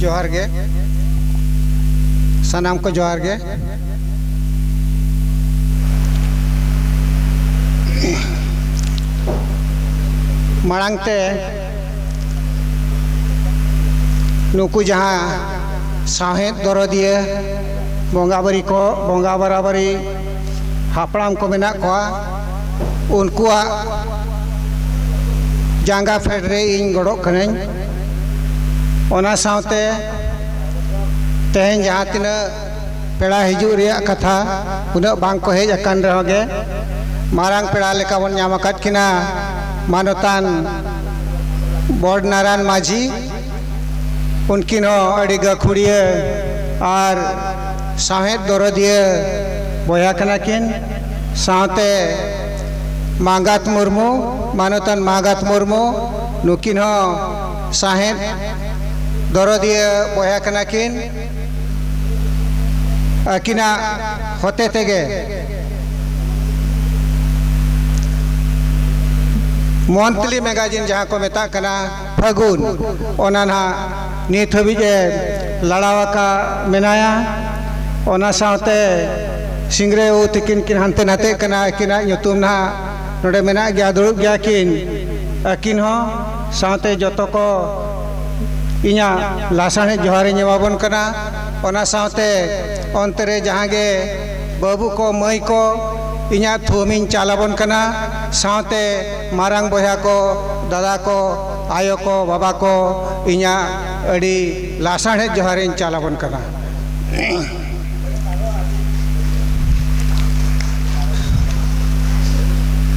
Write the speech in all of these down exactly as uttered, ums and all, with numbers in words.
ᱡᱚᱦᱟᱨ ᱜᱮ, ᱥᱟᱱᱟᱢ ᱠᱚ ᱡᱚᱦᱟᱨ ᱜᱮ᱾ ᱢᱟᱲᱟᱝ ᱛᱮ ᱱᱩᱠᱩ ᱡᱟᱦᱟᱸ ᱥᱟᱶᱦᱮᱫ ᱫᱚᱨᱚᱫᱤᱭᱟᱹ, ᱵᱚᱸᱜᱟ ᱵᱟᱨᱤ ᱠᱚ, ᱵᱚᱸᱜᱟ ᱵᱟᱨᱟᱵᱟᱨᱤ ᱦᱟᱯᱲᱟᱢ ᱠᱚ ᱢᱮᱱᱟᱜ ᱠᱚᱣᱟ, ᱩᱱᱠᱩᱣᱟᱜ ᱡᱟᱸᱜᱟ ᱯᱷᱮᱰ ᱨᱮ ᱤᱧ ᱜᱚᱲᱚᱜ ᱠᱟᱹᱱᱟᱹᱧ᱾ ᱚᱱᱟ ᱥᱟᱶᱛᱮ ᱛᱮᱦᱮᱧ ᱡᱟᱦᱟᱸ ᱛᱤᱱᱟᱹᱜ ᱯᱮᱲᱟ ᱦᱤᱡᱩᱜ ᱨᱮᱭᱟᱜ ᱠᱟᱛᱷᱟ, ᱩᱱᱟᱹᱜ ᱵᱟᱝ ᱠᱚ ᱦᱮᱡ ᱟᱠᱟᱱ ᱨᱮᱦᱚᱸ ᱜᱮ, ᱢᱟᱨᱟᱝ ᱯᱮᱲᱟ ᱞᱮᱠᱟ ᱵᱚᱱ ᱧᱟᱢ ᱟᱠᱟᱫ ᱠᱤᱱᱟ ᱢᱟᱱᱚᱛᱟᱱ ᱵᱚᱰᱱᱟᱨᱟᱱ ᱢᱟᱹᱡᱷᱤ᱾ ᱩᱱᱠᱤᱱ ᱦᱚᱸ ᱟᱹᱰᱤ ᱜᱟᱹᱠᱷᱩᱲᱤᱭᱟᱹ ᱟᱨ ᱥᱟᱶᱦᱮᱫ ᱫᱚᱨᱚᱫᱤᱭᱟᱹ ᱵᱚᱭᱦᱟ ᱠᱟᱱᱟ ᱠᱤᱱ᱾ ᱥᱟᱶᱛᱮ ᱢᱟᱸᱜᱟᱛ ᱢᱩᱨᱢᱩ, ᱢᱟᱱᱚᱛᱟᱱ ᱢᱟᱸᱜᱟᱛ ᱢᱩᱨᱢᱩ, ᱱᱩᱠᱤᱱ ᱦᱚᱸ ᱥᱟᱶᱦᱮᱫ ᱫᱚᱨᱚᱫᱤᱭᱟᱹ ᱵᱚᱭᱦᱟ ᱠᱟᱱᱟ ᱠᱤᱱ᱾ ᱟᱹᱠᱤᱱᱟᱜ ᱦᱚᱛᱮ ᱛᱮᱜᱮ ᱢᱚᱱᱛᱷᱞᱤ ᱢᱮᱜᱟᱡᱤᱱ, ᱡᱟᱦᱟᱸ ᱠᱚ ᱢᱮᱛᱟᱜ ᱠᱟᱱᱟ ᱯᱷᱟᱹᱜᱩᱱ, ᱚᱱᱟ ᱱᱟᱦᱟᱜ ᱱᱤᱛ ᱦᱟᱹᱵᱤᱡ ᱮ ᱞᱟᱲᱟᱣ ᱟᱠᱟ ᱢᱮᱱᱟᱭᱟ᱾ ᱚᱱᱟ ᱥᱟᱶᱛᱮ ᱥᱤᱝᱨᱟᱹᱭ ᱵᱟᱹᱵᱩ ᱛᱤᱠᱤᱱ ᱠᱤᱱ ᱦᱟᱱᱛᱮ ᱱᱟᱛᱮᱜ ᱠᱟᱱᱟ, ᱟᱹᱠᱤᱱᱟᱜ ᱧᱩᱛᱩᱢ ᱱᱟᱦᱟᱜ ᱱᱚᱰᱮ ᱢᱮᱱᱟᱜ ᱜᱮᱭᱟ, ᱫᱩᱲᱩᱵ ᱜᱮᱭᱟ ᱠᱤᱱ ᱟᱹᱠᱤᱱ ᱦᱚᱸ᱾ ᱥᱟᱶᱛᱮ ᱡᱚᱛᱚ ᱠᱚ ᱤᱧᱟᱹᱜ ᱞᱟᱥᱟᱬᱦᱮᱫ ᱡᱚᱦᱟᱨᱤᱧ ᱮᱢᱟᱵᱚᱱ ᱠᱟᱱᱟ᱾ ᱚᱱᱟ ᱥᱟᱶᱛᱮ ᱚᱱᱛᱮ ᱨᱮ ᱡᱟᱦᱟᱸ ᱜᱮ ᱵᱟᱹᱵᱩ ᱠᱚ, ᱢᱟᱹᱭ ᱠᱚ, ᱤᱧᱟᱹᱜ ᱛᱷᱩᱢᱤᱧ ᱪᱟᱞ ᱟᱵᱚᱱ ᱠᱟᱱᱟ᱾ ᱥᱟᱶᱛᱮ ᱢᱟᱨᱟᱝ ᱵᱚᱭᱦᱟ ᱠᱚ, ᱫᱟᱫᱟ ᱠᱚ, ᱟᱭᱳ ᱠᱚ, ᱵᱟᱵᱟ ᱠᱚ, ᱤᱧᱟᱹᱜ ᱟᱹᱰᱤ ᱞᱟᱥᱟᱬᱦᱮᱫ ᱡᱚᱦᱟᱨᱤᱧ ᱪᱟᱞ ᱟᱵᱚᱱ ᱠᱟᱱᱟ᱾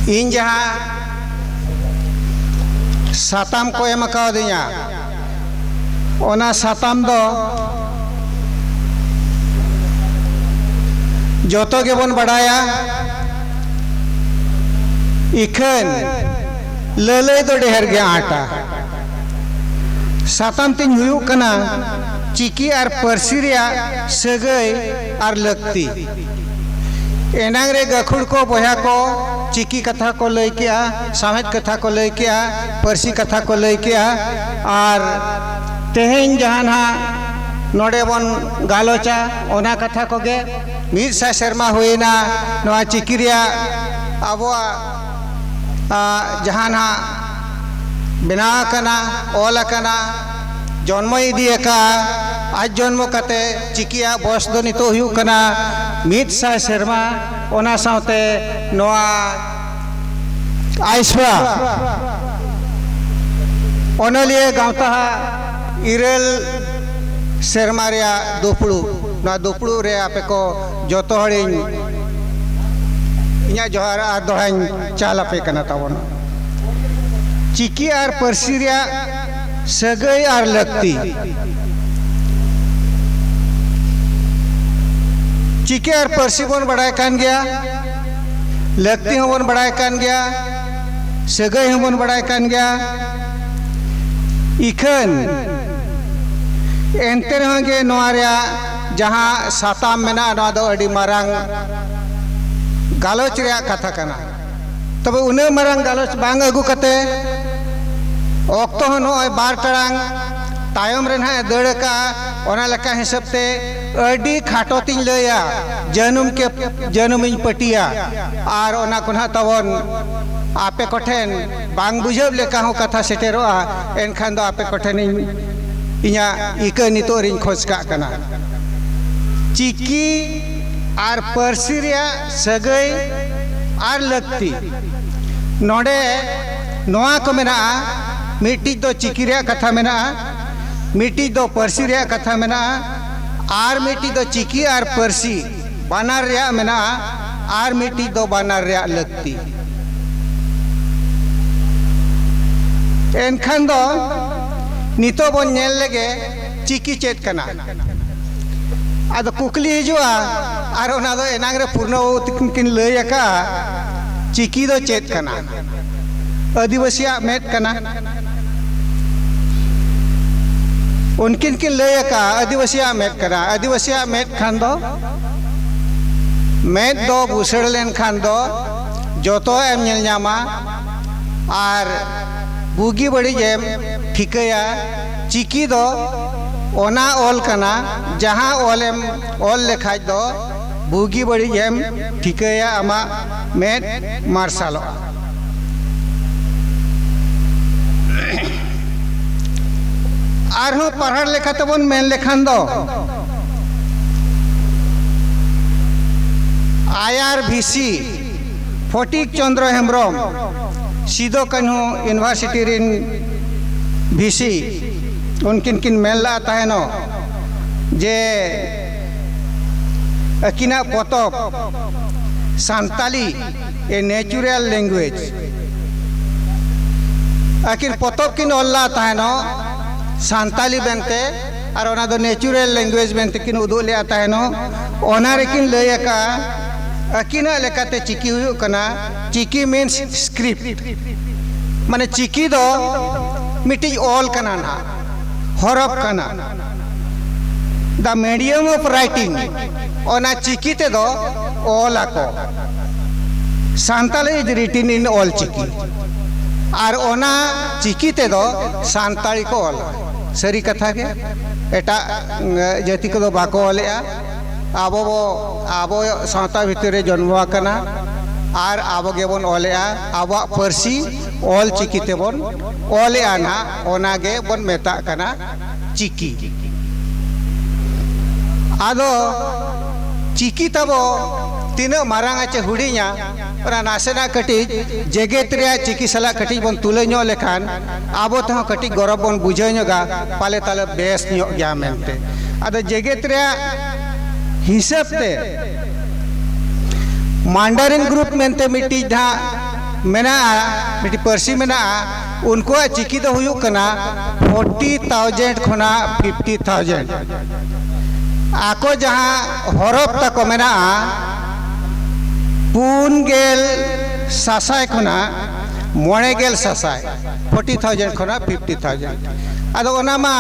ᱤᱧ ᱡᱟᱦᱟᱸ ᱥᱟᱛᱟᱢ ᱠᱚ ᱮᱢ ᱠᱟᱣᱫᱤᱧᱟ, ᱚᱱᱟ ᱥᱟᱛᱟᱢ ᱫᱚ ᱡᱚᱛᱚ ᱜᱮᱵᱚᱱ ᱵᱟᱰᱟᱭᱟ, ᱤᱠᱷᱟᱹᱱ ᱞᱟᱹᱞᱟᱹᱭ ᱫᱚ ᱰᱷᱮᱨ ᱜᱮ ᱟᱸᱴᱟ᱾ ᱥᱟᱛᱟᱢ ᱛᱤᱧ ᱦᱩᱭᱩᱜ ᱠᱟᱱᱟ ᱪᱤᱠᱤ ᱟᱨ ᱯᱟᱹᱨᱥᱤ ᱨᱮᱭᱟᱜ ᱥᱟᱹᱜᱟᱹᱭ ᱟᱨ ᱞᱟᱹᱠᱛᱤ᱾ ᱮᱱᱟᱝ ᱨᱮ ᱜᱟᱹᱠᱷᱩᱲ ᱠᱚ, ᱵᱚᱭᱦᱟ ᱠᱚ ᱪᱤᱠᱤ ᱠᱟᱛᱷᱟ ᱠᱚ ᱞᱟᱹᱭ ᱠᱮᱜᱼᱟ, ᱥᱟᱶᱦᱮᱫ ᱠᱟᱛᱷᱟ ᱠᱚ ᱞᱟᱹᱭ ᱠᱮᱜᱼᱟ, ᱯᱟᱹᱨᱥᱤ ᱠᱟᱛᱷᱟ ᱠᱚ ᱞᱟᱹᱭ ᱠᱮᱜᱼᱟ, ᱟᱨ ᱛᱮᱦᱮᱧ ᱡᱟᱦᱟᱸ ᱱᱟᱦᱟᱜ ᱱᱚᱰᱮ ᱵᱚᱱ ᱜᱟᱞᱚᱪᱟ, ᱚᱱᱟ ᱠᱟᱛᱷᱟ ᱠᱚᱜᱮ᱾ ᱢᱤᱫ ᱥᱟᱭ ᱥᱮᱨᱢᱟ ᱦᱩᱭᱮᱱᱟ ᱱᱚᱣᱟ ᱪᱤᱠᱤ ᱨᱮᱭᱟᱜ, ᱟᱵᱚᱣᱟᱜ, ᱟ, ᱡᱟᱦᱟᱸ ᱱᱟᱦᱟᱜ ᱵᱮᱱᱟᱣ ᱟᱠᱟᱱᱟ, ᱚᱞ ᱟᱠᱟᱱᱟ, ᱡᱚᱱᱢᱚ ᱤᱫᱤ ᱟᱠᱟᱫᱼᱟ᱾ ᱟᱡ ᱡᱚᱱᱢᱚ ᱠᱟᱛᱮ ᱪᱤᱠᱤᱭᱟᱜ ᱵᱚᱭᱚᱥ ᱫᱚ ᱱᱤᱛᱚᱜ ᱦᱩᱭᱩᱜ ᱠᱟᱱᱟ ᱢᱤᱫ ᱥᱟᱭ ᱥᱮᱨᱢᱟ᱾ ᱚᱱᱟ ᱥᱟᱶᱛᱮ ᱱᱚᱣᱟ ᱟᱭᱥᱯᱟ ᱚᱱᱚᱞᱤᱭᱟᱹ ᱜᱟᱶᱛᱟ ᱦᱟᱜ ᱤᱨᱟᱹᱞ ᱥᱮᱨᱢᱟ ᱨᱮᱭᱟᱜ ᱫᱩᱯᱲᱩᱵ, ᱱᱚᱣᱟ ᱫᱩᱯᱲᱩᱵ ᱨᱮ ᱟᱯᱮ ᱠᱚ ᱡᱚᱛᱚ ᱦᱚᱲᱤᱧ ᱤᱧᱟᱹᱜ ᱡᱚᱦᱟᱨ ᱟᱨ ᱫᱚᱦᱲᱟᱧ ᱪᱟᱞ ᱟᱯᱮ ᱠᱟᱱᱟ ᱛᱟᱵᱚᱱ᱾ ᱪᱤᱠᱤ ᱟᱨ ᱯᱟᱹᱨᱥᱤ ᱨᱮᱭᱟᱜ ᱥᱟᱹᱜᱟᱹᱭ ᱟᱨ ᱞᱟᱹᱠᱛᱤ᱾ ᱪᱤᱠᱤ ᱟᱨ ᱯᱟᱹᱨᱥᱤ ᱵᱚᱱ ᱵᱟᱲᱟᱭ ᱠᱟᱱ ᱜᱮᱭᱟ, ᱞᱟᱹᱠᱛᱤ ᱦᱚᱸᱵᱚᱱ ᱵᱟᱲᱟᱭ ᱠᱟᱱ ᱜᱮᱭᱟ, ᱥᱟᱹᱜᱟᱹᱭ ᱦᱚᱸᱵᱚᱱ ᱵᱟᱲᱟᱭ ᱠᱟᱱ ᱜᱮᱭᱟ᱾ ᱤᱠᱷᱟᱹᱱ ᱮᱱᱛᱮ ᱨᱮᱦᱚᱸ ᱜᱮ ᱱᱚᱣᱟ ᱨᱮᱭᱟᱜ ᱡᱟᱦᱟᱸ ᱥᱟᱛᱟᱢ ᱢᱮᱱᱟᱜᱼᱟ, ᱱᱚᱣᱟ ᱫᱚ ᱟᱹᱰᱤ ᱢᱟᱨᱟᱝ ᱜᱟᱞᱚᱪ ᱨᱮᱭᱟᱜ ᱠᱟᱛᱷᱟ ᱠᱟᱱᱟ᱾ ᱛᱚᱵᱮ ᱩᱱᱟᱹᱜ ᱢᱟᱨᱟᱝ ᱜᱟᱞᱚᱪ ᱵᱟᱝ ᱟᱹᱜᱩ ᱠᱟᱛᱮ, ᱚᱠᱛᱚ ᱦᱚᱸ ᱱᱚᱜᱼᱚᱭ ᱵᱟᱨ ᱴᱟᱲᱟᱝ ᱛᱟᱭᱚᱢ ᱨᱮ ᱱᱟᱦᱟᱜ ᱮ ᱫᱟᱹᱲ ᱟᱠᱟᱫᱼᱟ, ᱚᱱᱟ ᱞᱮᱠᱟ ᱦᱤᱥᱟᱹᱵ ᱛᱮ ᱟᱹᱰᱤ ᱠᱷᱟᱴᱚ ᱛᱤᱧ ᱞᱟᱹᱭᱟ, ᱡᱟᱹᱱᱩᱢ ᱠᱮ ᱡᱟᱹᱱᱩᱢᱤᱧ ᱯᱟᱹᱴᱤᱭᱟ᱾ ᱟᱨ ᱚᱱᱟ ᱠᱚ ᱱᱟᱦᱟᱜ ᱛᱟᱵᱚᱱ ᱟᱯᱮ ᱠᱚᱴᱷᱮᱱ ᱵᱟᱝ ᱵᱩᱡᱷᱟᱹᱣ ᱞᱮᱠᱟ ᱦᱚᱸ ᱠᱟᱛᱷᱟ ᱥᱮᱴᱮᱨᱚᱜᱼᱟ, ᱮᱱᱠᱷᱟᱱ ᱫᱚ ᱟᱯᱮ ᱠᱚᱴᱷᱮᱱᱤᱧ ᱤᱧᱟᱹᱜ ᱤᱠᱟᱹ ᱱᱤᱛᱚᱜ ᱨᱤᱧ ᱠᱷᱚᱡᱽ ᱠᱟᱜ ᱠᱟᱱᱟ᱾ ᱪᱤᱠᱤ ᱟᱨ ᱯᱟᱹᱨᱥᱤ ᱨᱮᱭᱟᱜ ᱥᱟᱹᱜᱟᱹᱭ ᱟᱨ ᱞᱟᱹᱠᱛᱤ᱾ ᱱᱚᱰᱮ ᱱᱚᱣᱟ ᱠᱚ ᱢᱮᱱᱟᱜᱼᱟ, ᱢᱤᱫᱴᱤᱡ ᱫᱚ ᱪᱤᱠᱤ ᱨᱮᱭᱟᱜ ᱠᱟᱛᱷᱟ ᱢᱮᱱᱟᱜᱼᱟ, ᱢᱤᱫᱴᱤᱡ ᱫᱚ ᱯᱟᱹᱨᱥᱤ ᱨᱮᱭᱟᱜ ᱠᱟᱛᱷᱟ ᱢᱮᱱᱟᱜᱼᱟ, ᱟᱨ ᱢᱤᱫᱴᱤᱡ ᱫᱚ ᱪᱤᱠᱤ ᱟᱨ ᱯᱟᱹᱨᱥᱤ ᱵᱟᱱᱟᱨ ᱨᱮᱭᱟᱜ ᱢᱮᱱᱟᱜᱼᱟ, ᱟᱨ ᱢᱤᱫᱴᱤᱡ ᱫᱚ ᱵᱟᱱᱟᱨ ᱨᱮᱭᱟᱜ ᱞᱟᱹᱠᱛᱤ᱾ ᱮᱱᱠᱷᱟᱱ ᱫᱚ ᱱᱤᱛᱚᱜ ᱵᱚᱱ ᱧᱮᱞ ᱞᱮᱜᱮ ᱪᱤᱠᱤ ᱪᱮᱫ ᱠᱟᱱᱟ᱾ ᱟᱫᱚ ᱠᱩᱠᱞᱤ ᱦᱤᱡᱩᱜᱼᱟ, ᱟᱨ ᱚᱱᱟ ᱫᱚ ᱮᱱᱟᱝ ᱨᱮ ᱯᱩᱨᱱᱚ ᱵᱟᱹᱵᱩ ᱛᱟᱹᱠᱤᱱ ᱠᱤᱱ ᱞᱟᱹᱭ ᱟᱠᱟᱫᱼᱟ, ᱪᱤᱠᱤ ᱫᱚ ᱪᱮᱫ ᱠᱟᱱᱟ? ᱟᱹᱫᱤᱵᱟᱹᱥᱤᱭᱟᱜ ᱢᱮᱫ ᱠᱟᱱᱟ᱾ ᱩᱱᱠᱤᱱ ᱠᱤᱱ ᱞᱟᱹᱭ ᱟᱠᱟᱫᱼᱟ, ᱟᱹᱫᱤᱵᱟᱹᱥᱤᱭᱟᱜ ᱢᱮᱫ ᱠᱟᱱᱟ᱾ ᱟᱹᱫᱤᱵᱟᱹᱥᱤᱭᱟᱜ ᱢᱮᱫ ᱠᱷᱟᱱ ᱫᱚ, ᱢᱮᱫ ᱫᱚ ᱵᱩᱥᱟᱹᱲ ᱞᱮᱱᱠᱷᱟᱱ ᱫᱚ ᱡᱚᱛᱚ ᱮᱢ ᱧᱮᱞ ᱧᱟᱢᱟ᱾ ᱟᱨ ᱵᱩᱜᱤ ᱵᱟᱹᱲᱤᱡ ᱮᱢ ᱴᱷᱤᱠᱟᱹᱭᱟ᱾ ᱪᱤᱠᱤ ᱫᱚ ᱚᱱᱟ ᱚᱞ ᱠᱟᱱᱟ, ᱡᱟᱦᱟᱸ ᱚᱞ ᱮᱢ ᱚᱞ ᱞᱮᱠᱷᱟᱡ ᱫᱚ ᱵᱩᱜᱤ ᱵᱟᱹᱲᱤᱡ ᱮᱢ ᱴᱷᱤᱠᱟᱹᱭᱟ, ᱟᱢᱟᱜ ᱢᱮᱫ ᱢᱟᱨᱥᱟᱞᱚᱜᱼᱟ᱾ ᱟᱨᱦᱚᱸ ᱯᱟᱲᱦᱟᱣ ᱞᱮᱠᱟᱛᱮᱵᱚᱱ ᱢᱮᱱ ᱞᱮᱠᱷᱟᱱ ᱫᱚ, ᱟᱭ ᱟᱨ ᱵᱷᱤ ᱥᱤ, ᱯᱷᱚᱴᱤᱠ ᱪᱚᱸᱫᱽᱨᱚ ᱦᱮᱢᱵᱨᱚᱢ, ᱥᱤᱫᱚ ᱠᱟᱹᱱᱦᱩ ᱤᱭᱩᱱᱤᱵᱷᱟᱨᱥᱤᱴᱤ ᱨᱮᱱ ᱵᱷᱤ ᱥᱤ, ᱩᱱᱠᱤᱱ ᱠᱤᱱ ᱢᱮᱱ ᱞᱮᱫᱼᱟ ᱛᱟᱦᱮᱱᱚᱜ ᱡᱮ ᱟᱹᱠᱤᱱᱟᱜ ᱯᱚᱛᱚᱵ ᱥᱟᱱᱛᱟᱞᱤ, A Natural Language, ᱟᱹᱠᱤᱱ ᱯᱚᱛᱚᱵ ᱠᱤᱱ ᱚᱞ ᱞᱮᱫᱼᱟ ᱛᱟᱦᱮᱱᱚᱜ ᱥᱟᱱᱛᱟᱞᱤ ᱢᱮᱱᱛᱮ, ᱟᱨ ᱚᱱᱟ ᱫᱚ natural language ᱢᱮᱱᱛᱮ ᱠᱤᱱ ᱩᱫᱩᱜ ᱞᱮᱫᱼᱟ ᱛᱟᱦᱮᱱᱚᱜ᱾ ᱚᱱᱟ ᱨᱮᱠᱤᱱ ᱞᱟᱹᱭ ᱟᱠᱟᱫᱼᱟ, ᱟᱹᱠᱤᱱᱟᱜ ᱞᱮᱠᱟᱛᱮ ᱪᱤᱠᱤ ᱦᱩᱭᱩᱜ ᱠᱟᱱᱟ, ᱪᱤᱠᱤ means script, ᱢᱟᱱᱮ ᱪᱤᱠᱤ ᱫᱚ ᱢᱤᱫᱴᱤᱡ ᱚᱞ ᱠᱟᱱᱟ ᱱᱟᱦᱟᱜ, ᱦᱚᱨᱚᱯ ᱠᱟᱱᱟ, the medium of writing, ᱚᱱᱟ ᱪᱤᱠᱤ ᱛᱮᱫᱚ ᱚᱞ ᱟᱠᱚ᱾ Santali is written in Ol Chiki, ᱟᱨ ᱚᱱᱟ ᱪᱤᱠᱤ ᱛᱮᱫᱚ ᱥᱟᱱᱛᱟᱲᱤ ᱠᱚ ᱚᱞᱟ᱾ ᱥᱟᱹᱨᱤ ᱠᱟᱛᱷᱟ ᱜᱮ, ᱮᱴᱟᱜ ᱡᱟᱹᱛᱤ ᱠᱚᱫᱚ ᱵᱟᱠᱚ ᱚᱞᱮᱜᱼᱟ᱾ ᱟᱵᱚ ᱵᱚ, ᱟᱵᱚ ᱥᱟᱶᱛᱟ ᱵᱷᱤᱛᱤᱨ ᱨᱮ ᱡᱚᱱᱢᱚ ᱟᱠᱟᱱᱟ ᱟᱨ ᱟᱵᱚ ᱜᱮᱵᱚᱱ ᱚᱞᱮᱜᱼᱟ᱾ ᱟᱵᱚᱣᱟᱜ ᱯᱟᱹᱨᱥᱤ ᱚᱞ ᱪᱤᱠᱤ ᱛᱮᱵᱚᱱ ᱚᱞᱮᱜᱼᱟ ᱱᱟᱦᱟᱜ, ᱚᱱᱟ ᱜᱮ ᱵᱚᱱ ᱢᱮᱛᱟᱜ ᱠᱟᱱᱟ ᱪᱤᱠᱤ᱾ ᱟᱫᱚ ᱪᱤᱠᱤ ᱛᱟᱵᱚ ᱛᱤᱱᱟᱹᱜ ᱢᱟᱨᱟᱝ ᱟ ᱪᱮ ᱦᱩᱰᱤᱧᱟ, ᱚᱱᱟ ᱱᱟᱥᱮᱱᱟᱜ ᱠᱟᱹᱴᱤᱡ ᱡᱮᱜᱮᱛ ᱨᱮᱭᱟᱜ ᱪᱤᱠᱤ ᱥᱟᱞᱟᱜ ᱠᱟᱹᱴᱤᱡ ᱵᱚᱱ ᱛᱩᱞᱟᱹ ᱧᱚᱜ ᱞᱮᱠᱷᱟᱱ ᱟᱵᱚ ᱛᱮᱦᱚᱸ ᱠᱟᱹᱴᱤᱡ ᱜᱚᱨᱚᱵᱽ ᱵᱚᱱ ᱵᱩᱡᱷᱟᱹᱣ ᱧᱚᱜᱟ, ᱯᱟᱞᱮ ᱛᱟᱞᱮ ᱵᱮᱥ ᱧᱚᱜ ᱜᱮᱭᱟ ᱢᱮᱱᱛᱮ᱾ ᱟᱫᱚ ᱡᱮᱜᱮᱛ ᱨᱮᱭᱟᱜ ᱦᱤᱥᱟᱹᱵ ᱛᱮ ᱢᱟᱱᱰᱟᱨᱤᱱ ᱜᱨᱩᱯ ᱢᱮᱱᱛᱮ ᱢᱤᱫᱴᱤᱡ ᱫᱷᱟᱜ ᱢᱮᱱᱟᱜᱼᱟ, ᱢᱤᱫᱴᱤᱡ ᱯᱟᱹᱨᱥᱤ ᱢᱮᱱᱟᱜᱼᱟ, ᱩᱱᱠᱩᱣᱟᱜ ᱪᱤᱠᱤ ᱫᱚ ᱦᱩᱭᱩᱜ ᱠᱟᱱᱟ ᱯᱷᱳᱨᱴᱤ ᱛᱷᱟᱣᱡᱮᱱᱰ ᱠᱷᱚᱱᱟᱜ ᱯᱷᱤᱯᱴᱤ ᱛᱷᱟᱣᱡᱮᱱᱰ᱾ ᱟᱠᱚ ᱡᱟᱦᱟᱸ ᱦᱚᱨᱚᱯ ᱛᱟᱠᱚ ᱢᱮᱱᱟᱜᱼᱟ, ᱯᱩᱱ ᱜᱮᱞ ᱥᱟᱥᱟᱭ ᱠᱷᱚᱱᱟᱜ ᱢᱚᱬᱮ ᱜᱮᱞ ᱥᱟᱥᱟᱭ, ᱯᱷᱳᱨᱴᱤ ᱛᱷᱟᱣᱡᱮᱱᱰ ᱠᱷᱚᱱᱟᱜ ᱯᱷᱤᱯᱴᱤ ᱛᱷᱟᱣᱡᱮᱱᱰ᱾ ᱟᱫᱚ ᱚᱱᱟ ᱢᱟ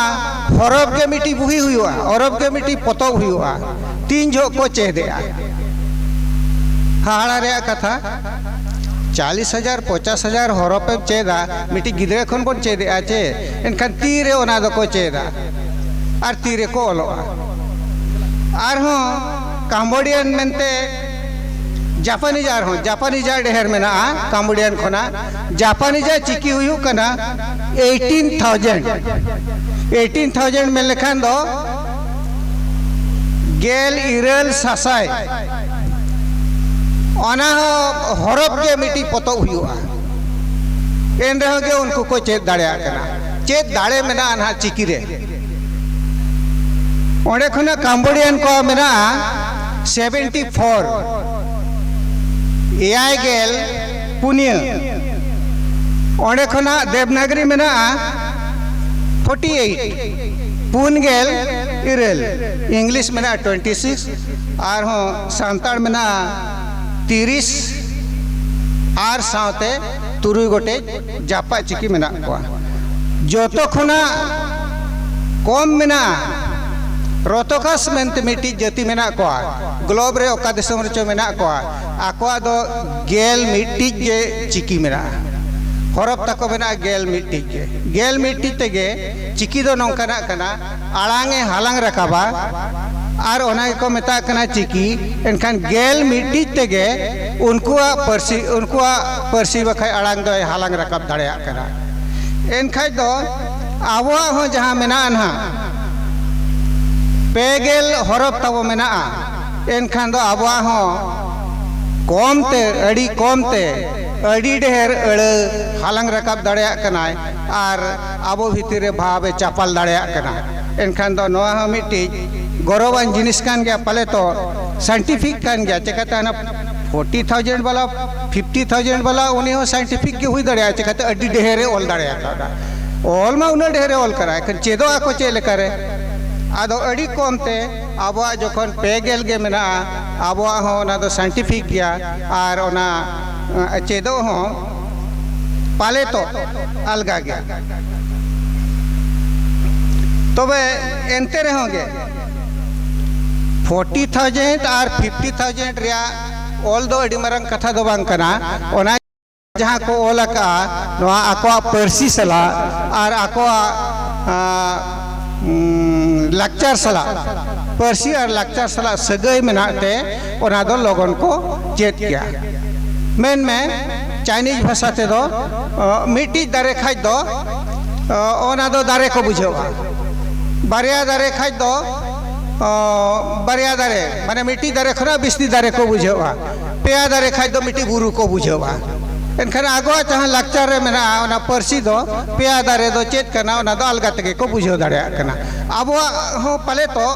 ᱦᱚᱨᱚᱯ ᱜᱮ ᱢᱤᱫᱴᱤᱡ ᱵᱩᱦᱤ ᱦᱩᱭᱩᱜᱼᱟ, ᱦᱚᱨᱚᱯ ᱜᱮ ᱢᱤᱫᱴᱤᱡ ᱯᱚᱛᱚᱵ ᱦᱩᱭᱩᱜᱼᱟ, ᱛᱤᱱ ᱡᱚᱦᱚᱜ ᱠᱚ ᱪᱮᱫᱮᱜᱼᱟ? ᱦᱟᱦᱟᱲᱟ ᱨᱮᱭᱟᱜ ᱠᱟᱛᱷᱟ᱾ ᱪᱟᱞᱤᱥ ᱦᱟᱡᱟᱨ, ᱯᱚᱪᱟᱥ ᱦᱟᱡᱟᱨ ᱦᱚᱨᱚᱯ ᱮᱢ ᱪᱮᱫᱟ, ᱢᱤᱫᱴᱤᱡ ᱜᱤᱫᱽᱨᱟᱹ ᱠᱷᱚᱱ ᱵᱚᱱ ᱪᱮᱫᱮᱜᱼᱟ ᱪᱮ, ᱮᱱᱠᱷᱟᱱ ᱛᱤᱨᱮ ᱚᱱᱟ ᱫᱚᱠᱚ ᱪᱮᱫᱟ ᱟᱨ ᱛᱤᱨᱮᱠᱚ ᱚᱞᱚᱜᱼᱟ? ᱟᱨᱦᱚᱸ ᱠᱟᱢᱵᱳᱰᱤᱭᱟᱱ ᱢᱮᱱᱛᱮ ᱡᱟᱯᱟᱱᱤᱡ, ᱟᱨᱦᱚᱸ ᱡᱟᱯᱟᱱᱤᱡᱟᱜ ᱰᱷᱮᱨ ᱢᱮᱱᱟᱜᱼᱟ ᱠᱟᱢᱵᱳᱰᱤᱭᱟᱱ ᱠᱷᱚᱱᱟᱜ᱾ ᱡᱟᱯᱟᱱᱤᱡᱟᱜ ᱪᱤᱠᱤ ᱦᱩᱭᱩᱜ ᱠᱟᱱᱟ ᱮᱭᱤᱴᱤᱱ ᱛᱷᱟᱣᱡᱮᱱᱰ᱾ ᱮᱭᱤᱴᱤᱱ ᱛᱷᱟᱣᱡᱮᱱᱰ ᱢᱮᱱ ᱞᱮᱠᱷᱟᱱ ᱫᱚ ᱜᱮᱞ ᱤᱨᱟᱹᱞ ᱥᱟᱥᱟᱭ᱾ ᱚᱱᱟ ᱦᱚᱸ ᱦᱚᱨᱚᱯ ᱜᱮ ᱢᱤᱫᱴᱤᱡ ᱯᱚᱛᱚᱵ ᱦᱩᱭᱩᱜᱼᱟ᱾ ᱮᱱ ᱨᱮᱦᱚᱸ ᱜᱮ ᱩᱱᱠᱩ ᱠᱚ ᱪᱮᱫ ᱫᱟᱲᱮᱭᱟᱜ ᱠᱟᱱᱟ᱾ ᱪᱮᱫ ᱫᱟᱲᱮ ᱢᱮᱱᱟᱜᱼᱟ ᱱᱟᱦᱟᱜ ᱪᱤᱠᱤ ᱨᱮ᱾ ᱚᱸᱰᱮ ᱠᱷᱚᱱᱟᱜ ᱠᱟᱢᱵᱳᱰᱤᱭᱟᱱ ᱠᱚᱣᱟᱜ ᱢᱮᱱᱟᱜᱼᱟ ᱥᱮᱵᱷᱮᱱᱴᱤ ᱯᱷᱳᱨ, ᱮᱭᱟᱭ ᱜᱮᱞ ᱯᱩᱱᱭᱟᱹ᱾ ᱚᱸᱰᱮ ᱠᱷᱚᱱᱟᱜ ᱫᱮᱵᱽᱱᱟᱜᱽᱨᱤ ᱢᱮᱱᱟᱜᱼᱟ ᱯᱷᱳᱨᱴᱤ ᱮᱭᱤᱴ, ᱯᱩᱱ ᱜᱮᱞ ᱤᱨᱟᱹᱞ᱾ ᱤᱝᱞᱤᱥ ᱢᱮᱱᱟᱜᱼᱟ ᱴᱩᱭᱮᱱᱴᱤ ᱥᱤᱠᱥ, ᱟᱨᱦᱚᱸ ᱥᱟᱱᱛᱟᱲ ᱢᱮᱱᱟᱜᱼᱟ ᱛᱤᱨᱤᱥ ᱟᱨ ᱥᱟᱶᱛᱮ ᱛᱩᱨᱩᱭ ᱜᱚᱴᱮᱡ ᱡᱟᱯᱟᱜ ᱪᱤᱠᱤ ᱢᱮᱱᱟᱜ ᱠᱚᱣᱟ᱾ ᱡᱚᱛᱚ ᱠᱷᱚᱱᱟᱜ ᱠᱚᱢ ᱢᱮᱱᱟᱜᱼᱟ ᱨᱚᱛᱚᱠᱟᱥ ᱢᱮᱱᱛᱮ ᱢᱤᱫᱴᱤᱡ ᱡᱟᱹᱛᱤ ᱢᱮᱱᱟᱜ ᱠᱚᱣᱟ, ᱜᱞᱳᱵ ᱨᱮ ᱚᱠᱟ ᱫᱤᱥᱚᱢ ᱨᱮᱪᱚ ᱢᱮᱱᱟᱜ ᱠᱚᱣᱟ, ᱟᱠᱚᱣᱟᱜ ᱫᱚ ᱜᱮᱞ ᱢᱤᱫᱴᱤᱡ ᱜᱮ ᱪᱤᱠᱤ ᱢᱮᱱᱟᱜᱼᱟ, ᱦᱚᱨᱚᱯ ᱛᱟᱠᱚ ᱢᱮᱱᱟᱜᱼᱟ ᱜᱮᱞ ᱢᱤᱫᱴᱤᱡ ᱜᱮ᱾ ᱜᱮᱞ ᱢᱤᱫᱴᱤᱡ ᱛᱮᱜᱮ ᱪᱤᱠᱤ ᱫᱚ ᱱᱚᱝᱠᱟᱱᱟᱜ ᱠᱟᱱᱟ, ᱟᱲᱟᱝ ᱮ ᱦᱟᱞᱟᱝ ᱨᱟᱠᱟᱵᱟ ᱟᱨ ᱚᱱᱟ ᱜᱮᱠᱚ ᱢᱮᱛᱟᱜ ᱠᱟᱱᱟ ᱪᱤᱠᱤ᱾ ᱮᱱᱠᱷᱟᱱ ᱜᱮᱞ ᱢᱤᱫᱴᱤᱡ ᱛᱮᱜᱮ ᱩᱱᱠᱩᱣᱟᱜ ᱯᱟᱹᱨᱥᱤ, ᱩᱱᱠᱩᱣᱟᱜ ᱯᱟᱹᱨᱥᱤ ᱵᱟᱠᱷᱟᱡ ᱟᱲᱟᱝ ᱫᱚᱭ ᱦᱟᱞᱟᱝ ᱨᱟᱠᱟᱵ ᱫᱟᱲᱮᱭᱟᱜ ᱠᱟᱱᱟ᱾ ᱮᱱᱠᱷᱟᱡ ᱫᱚ ᱟᱵᱚᱣᱟᱜ ᱦᱚᱸ ᱡᱟᱦᱟᱸ ᱢᱮᱱᱟᱜᱼᱟ ᱱᱟᱦᱟᱜ, ᱯᱮ ᱜᱮᱞ ᱦᱚᱨᱚᱯ ᱛᱟᱵᱚ ᱢᱮᱱᱟᱜᱼᱟ, ᱮᱱᱠᱷᱟᱱ ᱫᱚ ᱟᱵᱚᱣᱟᱜ ᱦᱚᱸ ᱠᱚᱢ ᱛᱮ, ᱟᱹᱰᱤ ᱠᱚᱢ ᱛᱮ ᱟᱹᱰᱤ ᱰᱷᱮᱨ ᱟᱹᱲᱟᱹ ᱦᱟᱞᱟᱝ ᱨᱟᱠᱟᱵ ᱫᱟᱲᱮᱭᱟᱜ ᱠᱟᱱᱟᱭ ᱟᱨ ᱟᱵᱚ ᱵᱷᱤᱛᱤᱨ ᱨᱮ ᱵᱷᱟᱵᱽ ᱮ ᱪᱟᱯᱟᱞ ᱫᱟᱲᱮᱭᱟᱜ ᱠᱟᱱᱟ᱾ ᱮᱱᱠᱷᱟᱱ ᱫᱚ ᱱᱚᱣᱟ ᱦᱚᱸ ᱢᱤᱫᱴᱤᱡ ᱜᱚᱨᱚᱵᱟᱱ ᱡᱤᱱᱤᱥ ᱠᱟᱱ ᱜᱮᱭᱟ, ᱯᱟᱞᱮ ᱛᱚ ᱥᱟᱭᱮᱱᱴᱤᱯᱷᱤᱠ ᱠᱟᱱ ᱜᱮᱭᱟ᱾ ᱪᱮᱠᱟᱛᱮ ᱦᱟᱱᱟ ᱯᱷᱳᱨᱴᱤ ᱛᱷᱟᱣᱡᱮᱱᱰ ᱵᱟᱞᱟ, ᱯᱷᱤᱯᱴᱤ ᱛᱷᱟᱣᱡᱮᱱᱰ ᱵᱟᱞᱟ ᱩᱱᱤ ᱦᱚᱸ ᱥᱟᱭᱮᱱᱴᱤᱯᱷᱤᱠ ᱜᱮ ᱦᱩᱭ ᱫᱟᱲᱮᱭᱟᱜᱼᱟ, ᱪᱮᱠᱟᱛᱮ ᱟᱹᱰᱤ ᱰᱷᱮᱨ ᱮ ᱚᱞ ᱫᱟᱲᱮ ᱟᱠᱟᱫᱟ᱾ ᱚᱞ ᱢᱟ ᱩᱱᱟᱹᱜ ᱰᱷᱮᱨ ᱮ ᱚᱞ ᱠᱟᱱᱟ, ᱮᱱᱠᱷᱟᱱ ᱪᱮᱫᱚᱜ ᱟᱠᱚ ᱪᱮᱫ ᱞᱮᱠᱟᱨᱮ? ᱟᱫᱚ ᱟᱹᱰᱤ ᱠᱚᱢ ᱛᱮ ᱟᱵᱚᱣᱟᱜ ᱡᱚᱠᱷᱚᱱ ᱯᱮ ᱜᱮᱞ ᱜᱮ ᱢᱮᱱᱟᱜᱼᱟ, ᱟᱵᱚᱣᱟᱜ ᱦᱚᱸ ᱚᱱᱟ ᱫᱚ ᱥᱟᱭᱮᱱᱴᱤᱯᱷᱤᱠ ᱜᱮᱭᱟ ᱟᱨ ᱚᱱᱟ ᱪᱮᱫᱚᱜ ᱦᱚᱸ ᱯᱟᱞᱮ ᱛᱚ ᱟᱞᱜᱟ ᱜᱮᱭᱟ᱾ ᱛᱚᱵᱮ ᱮᱱᱛᱮ ᱨᱮᱦᱚᱸ ᱜᱮ ᱯᱷᱳᱨᱴᱤ ᱛᱷᱟᱣᱡᱮᱱᱰ ᱟᱨ ᱯᱷᱤᱯᱴᱤ ᱛᱷᱟᱣᱡᱮᱱᱰ ᱨᱮᱭᱟᱜ ᱚᱞ ᱫᱚ ᱟᱹᱰᱤ ᱢᱟᱨᱟᱝ ᱠᱟᱛᱷᱟ ᱫᱚ ᱵᱟᱝ ᱠᱟᱱᱟ᱾ ᱚᱱᱟ ᱡᱟᱦᱟᱸ ᱠᱚ ᱚᱞ ᱟᱠᱟᱫᱼᱟ, ᱱᱚᱣᱟ ᱟᱠᱚᱣᱟᱜ ᱯᱟᱹᱨᱥᱤ ᱥᱟᱞᱟᱜ ᱟᱨ ᱟᱠᱚᱣᱟᱜ, ᱟᱸ, ᱩᱸ, ᱞᱟᱠᱪᱟᱨ ᱥᱟᱞᱟᱜ, ᱯᱟᱹᱨᱥᱤ ᱟᱨ ᱞᱟᱠᱪᱟᱨ ᱥᱟᱞᱟᱜ ᱥᱟᱹᱜᱟᱹᱭ ᱢᱮᱱᱟᱜ ᱛᱮ ᱚᱱᱟ ᱫᱚ ᱞᱚᱜᱚᱱ ᱠᱚ ᱪᱮᱫ ᱠᱮᱭᱟ᱾ ᱢᱮᱱ ᱢᱮ, ᱪᱟᱭᱱᱤᱡᱽ ᱵᱷᱟᱥᱟ ᱛᱮᱫᱚ, ᱚ, ᱢᱤᱫᱴᱤᱡ ᱫᱟᱨᱮ ᱠᱷᱟᱡ ᱫᱚ, ᱚ, ᱚᱱᱟ ᱫᱚ ᱫᱟᱨᱮ ᱠᱚ ᱵᱩᱡᱷᱟᱹᱣᱟ᱾ ᱵᱟᱨᱭᱟ ᱫᱟᱨᱮ ᱠᱷᱟᱡ ᱫᱚ, ᱚ, ᱵᱟᱨᱭᱟ ᱫᱟᱨᱮ, ᱢᱟᱱᱮ ᱢᱤᱫᱴᱤᱡ ᱫᱟᱨᱮ ᱠᱷᱚᱱᱟᱜ ᱵᱤᱥᱛᱤ ᱫᱟᱨᱮ ᱠᱚ ᱵᱩᱡᱷᱟᱹᱣᱟ᱾ ᱯᱮᱭᱟ ᱫᱟᱨᱮ ᱠᱷᱟᱡ ᱫᱚ ᱢᱤᱫᱴᱤᱡ ᱵᱩᱨᱩ ᱠᱚ ᱵᱩᱡᱷᱟᱹᱣᱟ᱾ ᱮᱱᱠᱷᱟᱱ ᱟᱵᱚᱣᱟᱜ ᱡᱟᱦᱟᱸ ᱞᱟᱠᱪᱟᱨ ᱨᱮ ᱢᱮᱱᱟᱜᱼᱟ, ᱚᱱᱟ ᱯᱟᱹᱨᱥᱤ ᱫᱚ ᱯᱮᱭᱟ ᱫᱟᱨᱮ ᱫᱚ ᱪᱮᱫ ᱠᱟᱱᱟ, ᱚᱱᱟ ᱫᱚ ᱟᱞᱜᱟ ᱛᱮᱜᱮ ᱠᱚ ᱵᱩᱡᱷᱟᱹᱣ ᱫᱟᱲᱮᱭᱟᱜ ᱠᱟᱱᱟ᱾ ᱟᱵᱚᱣᱟᱜ ᱦᱚᱸ ᱯᱟᱞᱮ ᱛᱚ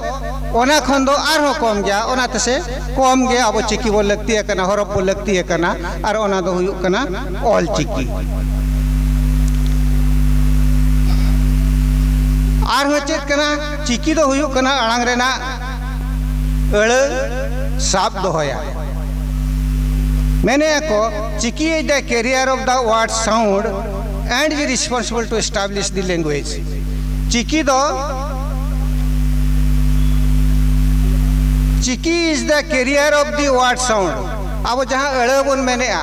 ᱚᱱᱟ ᱠᱷᱚᱱ ᱫᱚ ᱟᱨᱦᱚᱸ ᱠᱚᱢ ᱜᱮᱭᱟ, ᱚᱱᱟ ᱛᱮᱥᱮ ᱠᱚᱢ ᱜᱮ ᱟᱵᱚ ᱪᱤᱠᱤ ᱵᱚ ᱞᱟᱹᱠᱛᱤ ᱟᱠᱟᱱᱟ, ᱦᱚᱨᱚᱯ ᱵᱚ ᱞᱟᱹᱠᱛᱤ ᱟᱠᱟᱱᱟ, ᱟᱨ ᱚᱱᱟ ᱫᱚ ᱦᱩᱭᱩᱜ ᱠᱟᱱᱟ ᱚᱞ ᱪᱤᱠᱤ᱾ ᱟᱨᱦᱚᱸ ᱪᱮᱫ ᱠᱟᱱᱟ? ᱪᱤᱠᱤ ᱫᱚ ᱦᱩᱭᱩᱜ ᱠᱟᱱᱟ ᱟᱲᱟᱝ ᱨᱮᱱᱟᱜ ᱟᱹᱲᱟᱹ ᱥᱟᱵ ᱫᱚᱦᱚᱭᱟ᱾ ᱢᱮᱱᱮᱫᱼᱟ ᱠᱚ, Chiki is the carrier of the word sound and is responsible to establish the language. ᱪᱤᱠᱤ ᱫᱚ, Chiki is the carrier of the word sound. ᱟᱵᱚ ᱡᱟᱦᱟᱸ ᱟᱹᱲᱟᱹ ᱵᱚᱱ ᱢᱮᱱᱮᱫᱼᱟ